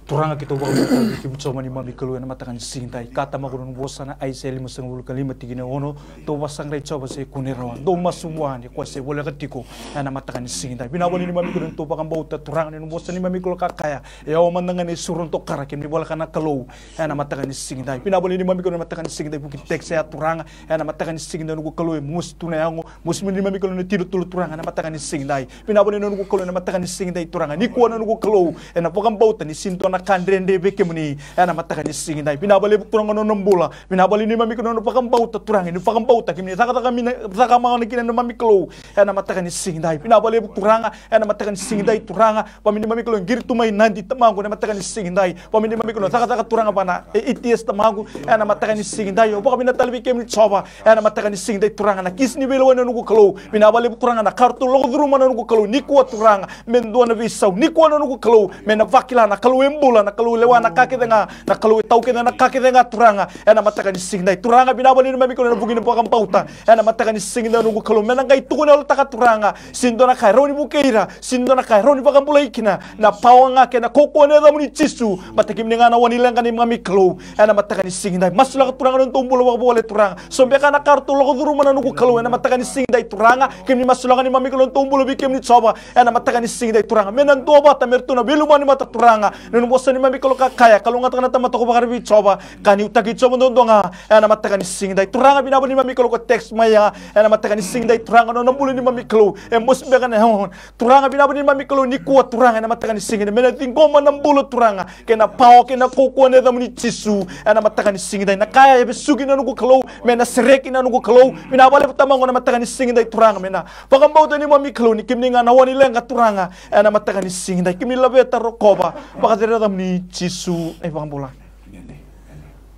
Turaga, keitou vakavinavinaka vei kemuni Jiova neimami Kalou ena mataka ni siga edai. Ka Tamaqu, na nomu vosa na Aisea limasagavulu ka lima tikina e ono: Dou vakasaqarai Jiova se kua ni rawa, dou masu vua ni ko se voleka tiko ena mataka ni siga edai. Vinaka vakalevu neimami Kalou ni tou vakabauta Turaga na nomu vosa neimami Kalou ka kaya, e yawa mada ga na isoro ni tokara kemuni voleka na Kalou ena mataka ni siga edai. Vinaka vakalevu neimami Kalou ena mataka ni siga edai, vuki text ya Turaga, ena mataka ni siga edai noqu Kalou, e mosi tu na yago, mosi mai neimami Kalou na itilotilo Turaga ena mataka ni siga edai. Vinaka vakalevu na noqu Kalou ena mataka ni siga edai Turaga. Nikua na noqu Kalou, ena vakabauta ni sega ni dua na ka dredre vei kemuni ena mataka ni siga edai. Vinaka vakalevu Turaga na nona bula. Vinaka vakalevu neimami Kalou na nona vakabauta Turaga. Ni vakabauta kemuni cakacaka, kemuni caka mana kina neimami Kalou ena mataka ni siga edai. Vinaka vakalevu Turaga, ena mataka ni siga edai Turaga. Vakavinavinaka neimami Kalou, qiri tu mai Nadi Tamaqu ena mataka ni siga edai. Vakavinavinaka neimami Kalou na cakacaka Turaga vua na, e, A T S Tamaqu ena mataka ni siga edai. Au vakavinavinaka tale vei kemuni Jiova ena mataka ni siga edai Turaga, na kisi ni veilewai na noqu Kalou. Vinaka vakalevu Turaga na ka ratou lako curuma na noqu Kalou nikua Turaga, me dua na veisau nikua na noqu Kalou, me na vakila na Kalou e bula, na Kalou e lewa na ka kece ga, na Kalou e tau kece na ka kece ga Turaga, ena mataka ni siga edai Turaga. Vinaka vakalevu neimami Kalou ena vuku ni vakabauta ena mataka ni siga edai noqu Kalou, me na qai tukuni yalotaka Turaga. Sega ni dua na ka e rawa ni vukei ira, sega ni dua na ka e rawa ni vakabulai kina na pawa ga kei na kaukauwa ena yacamuni Jisu. Baleta kemuni ga na wa ni leqa neimami Kalou ena mataka ni siga edai. Masulaka Turaga na nodatou bula vakavuvale Turaga. So beka na ka ratou lako curuma na noqu Kalou ena mataka ni siga edai Turaga. Kemuni masulaka neimami Kalou na nodatou bula vei kemuni Jiova ena mataka ni siga edai Turaga, me na duavata me ratou na veilomani mata Turaga. Na nomu vosa neimami Kalou ka kaya, kalougataka na tamata ko vakararavi Jiova, ka niutaki Jiova duadua ga ena mataka ni siga edai Turaga. Vinaka vakalevu neimami Kalou ko text mai ya ena mataka ni siga edai Turaga, na nona bula neimami Kalou, e mosi beka na yago. Turaga, vinaka vakalevu neimami Kalou nikua Turaga ena mataka ni siga edai, me na ciqoma na bula Turaga kei na pawa kei na kaukauwa ena yacamuni Jisu ena mataka ni siga edai. Na ka ya e vesuki na noqu Kalou, me na sereki na noqu Kalou. Vinaka vakalevu Tamaqu ena mataka ni siga edai Turaga, me na vakabauta neimami Kalou ni kemuni ga na wa ni leqa Turaga ena mataka ni siga edai. Kemuni laveta, rokova, vakacecere yacamuni Jisu na iVakabula.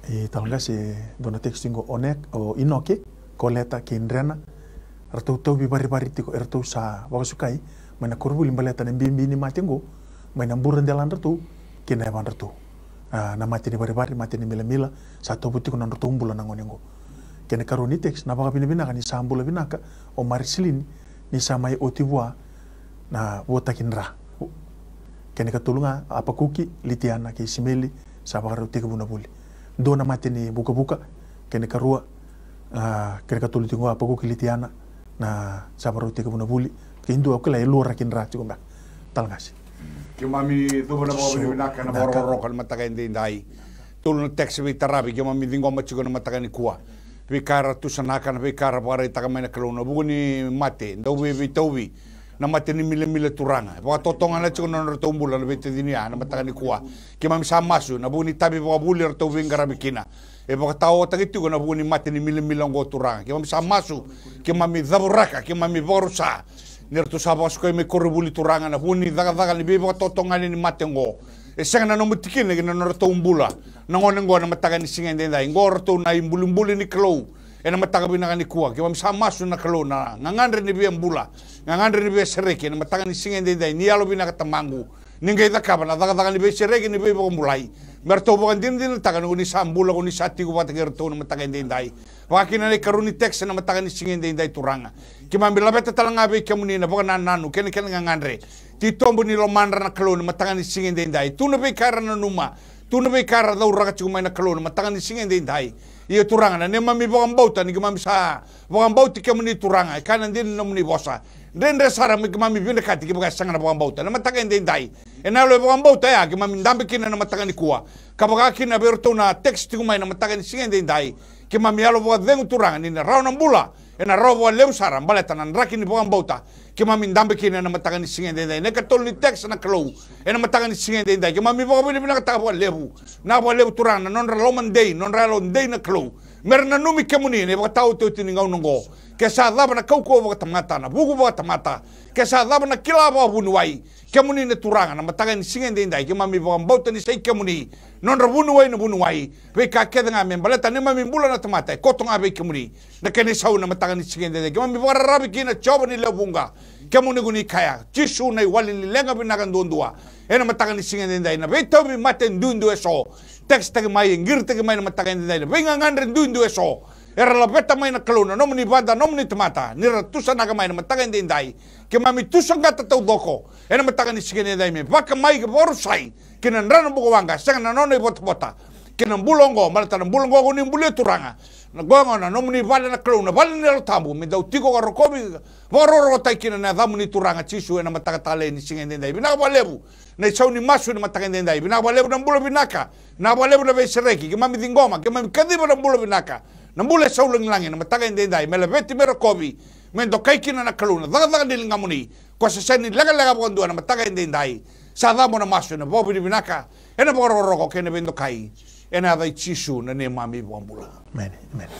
E, tale ga e dua na text qo, o Nek, o Inoke, Koleta kei Drena. Ratou tauvi varivari tiko, eratou sa vakasukai mai na koronivuli baleta na bibi ni mate qo mai na bura deladratou kei na yavadratou. A, na mate ni varivari, mate ni milamila, sa tauva tiko na nodratou bula na gone qo. Kena ikarua ni text, na vakavinavinaka ni sa bula vinaka o Marisilini, ni sa mai oti vua na vuataki dra. Kena ikatolu ga, Apakuki, Litiana kei Simeli, sa vakarau tekivu na vuli. Dua na mate ni vukavuka. Kena ikarua, a, kena ikatolu tiko ga, Apakuki, Litiana, na sa vakarau tekivu na vuli. Kei dua, au kila e lua ra ki dra tiko beka. Tale ga e. Keimami cuva na vakavinavinaka ena vakarokoroko ena mataka edaidai. Tolu na text veitaravi keimami ciqoma tiko ena mataka nikua. Veika era tusanaka, na veika era vakaraitaka mai na Kalou ena vuku ni mate, dauveiveitauvi, na mate ni milamila Turaga. E vakatotogana tiko na nodratou bula na veitacini ya ena mataka nikua. Keimami sa masu ena vuku ni itavi vakavuli eratou veiqaravi kina. E vakataotaki tiko ena vuku ni mate ni milamila oqo Turaga. Keimami sa masu, keimami cavuraka, keimami vakarusa. Ni ratou sa vakasukai mai koronivuli Turaga ena vuku ni cakacaka ni veivakatotogani ni mate oqo. E sega na nomu tikina ki na nodratou bula na gone oqo ena mataka ni siga edaidai. Oqo ratou na ibulibuli ni Kalou ena mataka vinaka nikua. Keimami sa masu na Kalou na gagadre ni via bula, gagadre ni via sereki ena mataka ni siga edaidai. Ni yalovinaka Tamaqu, ni qai cakava na cakacaka ni veisereki, ni veivakabulai. Me ratou vakadinadinataka ni ko ni sa bula, ko ni sa tiko vata kei iratou ena mataka edaidai. Vakakina na ikarua ni text ena mataka ni siga edaidai Turaga. Keimami laveta tale ga vei kemuni na vakanananu kei na kena gagadre. Titobu ni lomadra na Kalou ena mataka ni siga edaidai. Tu na veika era nanuma, tu na veika era cauraka tiko mai na Kalou ena mataka ni siga edaidai. Ia Turaga, na neimami vakabauta ni keimami sa vakabauti kemuni Turaga, e kaya na dina ni nomuni vosa. Dredre sara me keimami vinakati kevaka e sega na vakabauta. Ena mataka edaidai, ena yalo e vakabauta ya keimami dabe kina ena mataka nikua. Ka vakakina vei iratou na text tiko mai ena mataka ni siga edaidai, keimami yalo vakacegu Turaga ni na rawa na bula, ena rawa vakalevu sara baleta na draki ni vakabauta. Keimami dabe kina ena mataka ni siga edaidai. Na ikatolu ni text na Kalou ena mataka ni siga edaidai. Keimami vakavinavinakataka vakalevu. Vinaka vakalevu Turaga na nodra loma dei, nodra yalo dei na Kalou. Me ra nanumi kemuni ena ivakataotioti ni gauna oqo. Ke sa cava na kaukauwa vakatamata, na vuku vakatamata, ke sa cava na kila vakavuniwai, kemuni na Turaga, na mataka ni siga edaidai keimami vakabauta ni sa i kemuni. Nodra vuniwai na vuniwai, veika kece ga me baleta neimami bula na tamata e koto ga vei kemuni. Na kena isau ena mataka ni siga edaidai keimami vakararavi kina, Jiova ni lewe vuqa. Kemuni ko ni kaya, Jisu na iwali ni leqa vinaka duadua. Ena mataka ni siga edaidai na veitauvi mate duidui eso. Tekisitaki mai, e qiritaki mai na mataka edaidai na veigagadre duidui eso. Era laveta mai na Kalou na nomuni vada, nomuni tamata, ni ra tusanaka mai na mataka edaidai. Keimami tusaqata taucoko ena mataka ni siga edaidai me vaka mai ka vakarusai ki na dra na bukawaqa, sega na nona ivotavota. Kei na bula oqo, baleta na bula oqo ko ni bulia, Turaga. Na qo gona na nomuni vale na Kalou, na vale ni Yalo Tabu, me dau tiko ka rokovi, vakarokorokotaki kina na yacamuni, Turaga Jisu, ena mataka talei ni siga edaidai. Vinaka vakalevu na isau ni masu ena mataka edaidai. Vinaka vakalevu na bula vinaka. Vinaka vakalevu na veisereki. Keimami ciqoma, keimami kaciva na bula vinaka, na bula e sau lagilagi ena mataka edaidai, me laveti, me rokovi, me dokai kina na Kalou na cakacaka ni ligamuni. Ko sa sega ni lekaleka vakadua ena mataka edaidai. Sa cabo na masu ena vakavinavinaka, ena vakarokoroko kei na veidokai, ena yaca i Jisu na neimami iVakabula. Emeni, emeni.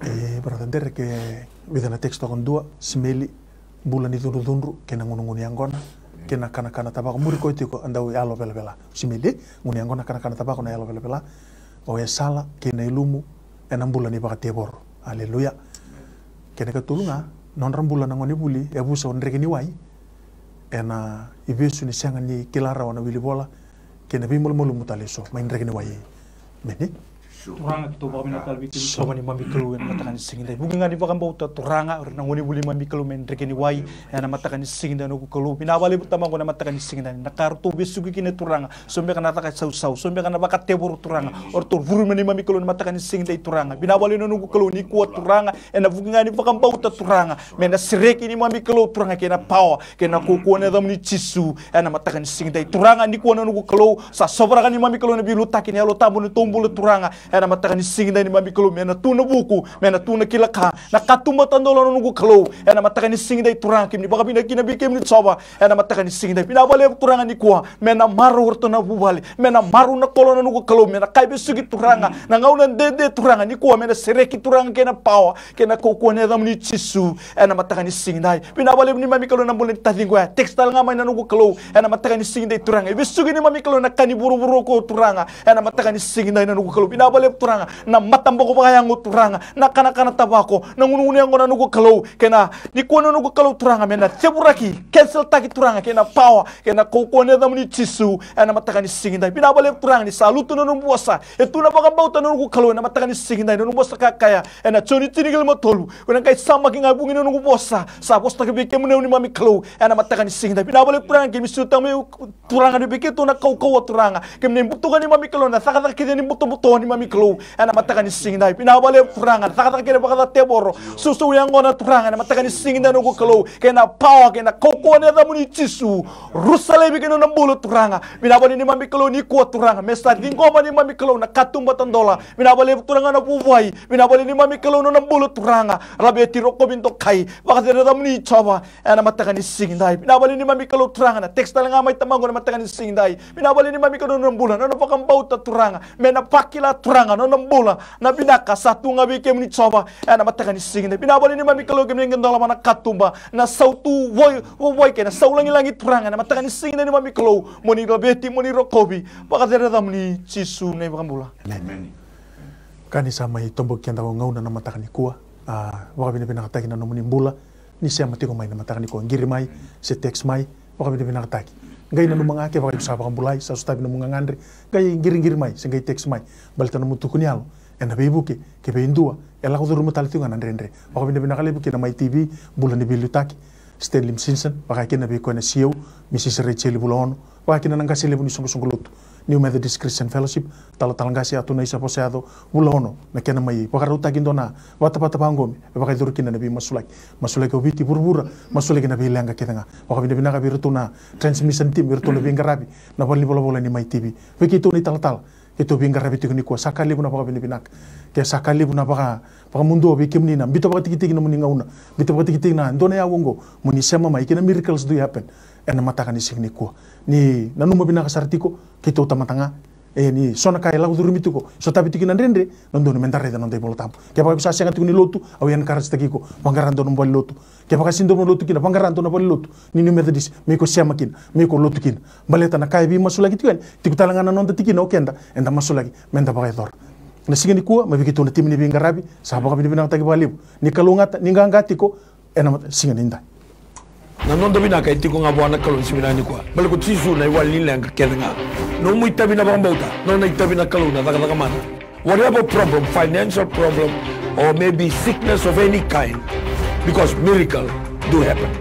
E, brother Dere, ke vica na text toka, dua, Simeli, bula ni cudrucudru kei na gunugunu yaqona kei na kanakana tavako. Muri koya tiko a dau yalo velavela. Simeli, gunu yaqona, kanakana tavako, na yalo velavela. O e sala kei na ilumu ena bula ni vakatevoro. Aleluya. Kena ikatolu ga, nodra bula na gonevuli e vusa o dreke ni wai ena ivesu ni sega ni kila rawa na wilivola kei na veimalumalumu tale eso mai dreke ni wai. Emeni. Turaga, keitou vakavinavinaka tale vei kemuni, Jiova neimami Kalou, ena mataka ni siga edai. Vuku ga ni vakabauta, Turaga, o ira na gonevuli, neimami Kalou, mai dreke ni wai ena mataka ni siga edai, noqu Kalou. Vinaka vakalevu, Tamaqu, ena mataka ni siga edai, na ka ratou vesuki kina, Turaga. So beka na caka sausau, so beka na vakatevoro, Turaga. O ratou curu mai, neimami Kalou, ena mataka ni siga edai, Turaga. Vinaka vakalevu, noqu Kalou, nikua, Turaga, ena vuku ga ni vakabauta, Turaga, me na sereki, neimami Kalou, Turaga, kei na pawa, kei na kaukauwa ni yacamuni, Jisu, ena mataka ni siga edai, Turaga. Nikua, noqu Kalou, sa sovaraka, neimami Kalou, na veiliutaki ni Yalo Tabu ena nodratou bula, Turaga, ena mataka ni siga edai, neimami Kalou, me na tu na vuku, me na tu na kila ka, na katuba tadola, noqu Kalou, ena mataka ni siga edai, Turaga. Keimami vakavinavinaka kina vei kemuni, Jiova, ena mataka ni siga edai. Vinaka vakalevu, Turaga, nikua, me na marau o ratou na vuvale, me na marau na kolo, noqu Kalou, me na ka e vesuki, Turaga, na gauna dede, Turaga, nikua me na sereki, Turaga, kei na pawa, kei na kaukauwa ni yacamuni, Jisu, ena mataka ni siga edai. Vinaka vakalevu, neimami Kalou, na bula ni taciqu ya, text tale ga mai, na noqu Kalou, ena mataka ni siga edai, Turaga. E vesuki, neimami Kalou, na ka ni vuravura qo, Turaga, ena mataka ni siga edai, na noqu Kalou. Vinaka vakalevu, Turaga, na mataboko vakayago, Turaga, na kanakana tavako, na gunugunu yaqona, noqu Kalou, kei na, nikua, na noqu Kalou, Turaga, me na cevuraki, cancel taki, Turaga, kei na pawa, kei na kaukauwa ni yacamuni, Jisu, ena mataka ni siga edai. Vinaka vakalevu, Turaga, ni sa lutu na nomu vosa, e tu na vakabauta, na noqu Kalou, ena mataka ni siga edai, na nomu vosa ka kaya ena Joni tinikalima, tolu: Ko na qai samaki ga e vuqa na noqu vosa sa vosataki vei kemuni au, neimami Kalou, ena mataka ni siga edai. Vinaka vakalevu, Turaga, keimami sureta mai, Turaga, ni vei keitou na kaukauwa, Turaga, keimami butuka, neimami Kalou, na cakacaka kece ni butobuto, neimami Kalou, ena mataka ni siga edai. Vinaka vakalevu, Turaga, na cakacaka kece ni vakacatevoro, sousou yaqona, Turaga, ena mataka ni siga edai, noqu Kalou, kei na pawa, kei na kaukauwa ni yacamuni, Jisu, rusa laivi kei na nona bula, Turaga. Vinaka vakalevu, neimami Kalou, nikua, Turaga, me sa ciqoma, neimami Kalou, na katuba tadola. Vinaka vakalevu, Turaga, na vuvale. Vinaka vakalevu, neimami Kalou, na nona bula, Turaga, laveti, rokovi, dokai, vakacecere na yacamuni, Jiova, ena mataka ni siga edai. Vinaka vakalevu, neimami Kalou, Turaga, na text tale ga mai, Tamaqu, ena mataka ni siga edai. Vinaka vakalevu, neimami Kalou, na nona bula, na nona vakabauta, Turaga, me na vakila, Turaga, na nona bula, na vinaka sa tu ga vei kemuni, Jiova, ena mataka ni siga edai. Vinaka vakalevu, neimami Kalou, keimami qai dolava na katuba, na sautu vovoi, vovoi kei na sau lagilagi, Turaga, ena mataka ni siga edai, neimami Kalou, mo ni laveti, mo ni rokovi, vakacecere na yacamuni, Jisu na iVakabula. Emeni. Ka ni sa mai toboki keda ko gauna na mataka nikua, a, vakavinavinakataki na nomuni bula ni sema tiko mai na mataka nikua, qiri mai se text mai, vakavinavinakataki. Qai nanuma ga kevaka iko sa vakabulai, sa sotavi nomu gagadre, qai qiriqiri mai se qai text mai, baleta nomu tukuni yalo ena veivuke, ke vei dua e lako curuma tale tiko ga na dredre. Vakavinavinaka levu kina Mai T V, bula ni veiliutaki, Stanley Simpson, vaka kina vei koya na C E O, Misisi Rachel Vulaono, vaka kina na qase levu ni soqosoqo lotu, New Methodist Christian Fellowship, talatala qase Atunaisa Vosayaco Vulaono, na kena mai vakarautaki dua na vatavata vaqomi e vakayacori kina na veimasulaki. Masulaki o Viti, vuravura, masulaki na veileqa kece ga. Vakavinavinaka vei iratou na transmission team, vei iratou na veiqaravi, na valenivolavola ni Mai T V. Vei keitou na italatala keitou veiqaravi tiko nikua, sa ka levu na vakavinavinaka. Ke sa ka levu na vaka, vakamudua vei kemuni na biuta vakatikitiki nomuni gauna, biuta vakatikitiki na dua na yavu oqo, mo ni sema mai ki na Miracles Do Happen ena mataka ni siga nikua. Ni nanuma vinaka sara tiko, keitou tamata ga, E ni so na ka e lako curumi tiko, sotavi tiko na dredre, na dodonu meda raica na noda iVola Tabu. Kevaka iko sa sega tiko ni lotu, au encourage-taki iko, vaqara dua na valenilotu. Kevaka sega ni dua na lotu kina, vaqara dua na valenilotu ni New Methodist me iko sema kina, me iko lotu kina. Baleta na ka e veimasulaki tiko yani, tiko tale ga na noda tikina o keda eda masulaki meda vakayacora. Na siga nikua, mai vei keitou na timi ni veiqaravi, sa vakavinavinakataki vakalevu. Ni kalougata, ni qaqa tiko ena mata, siga nidai. Na noda vinaka e tiko ga vua na Kalou ni siga vinaka nikua. Baleta ko Jisu na iwali ni leqa kece ga. Nomu itavi na vakabauta, nona itavi na Kalou na cakacaka mana. Whatever problem, financial problem, or maybe sickness of any kind, because miracle do happen.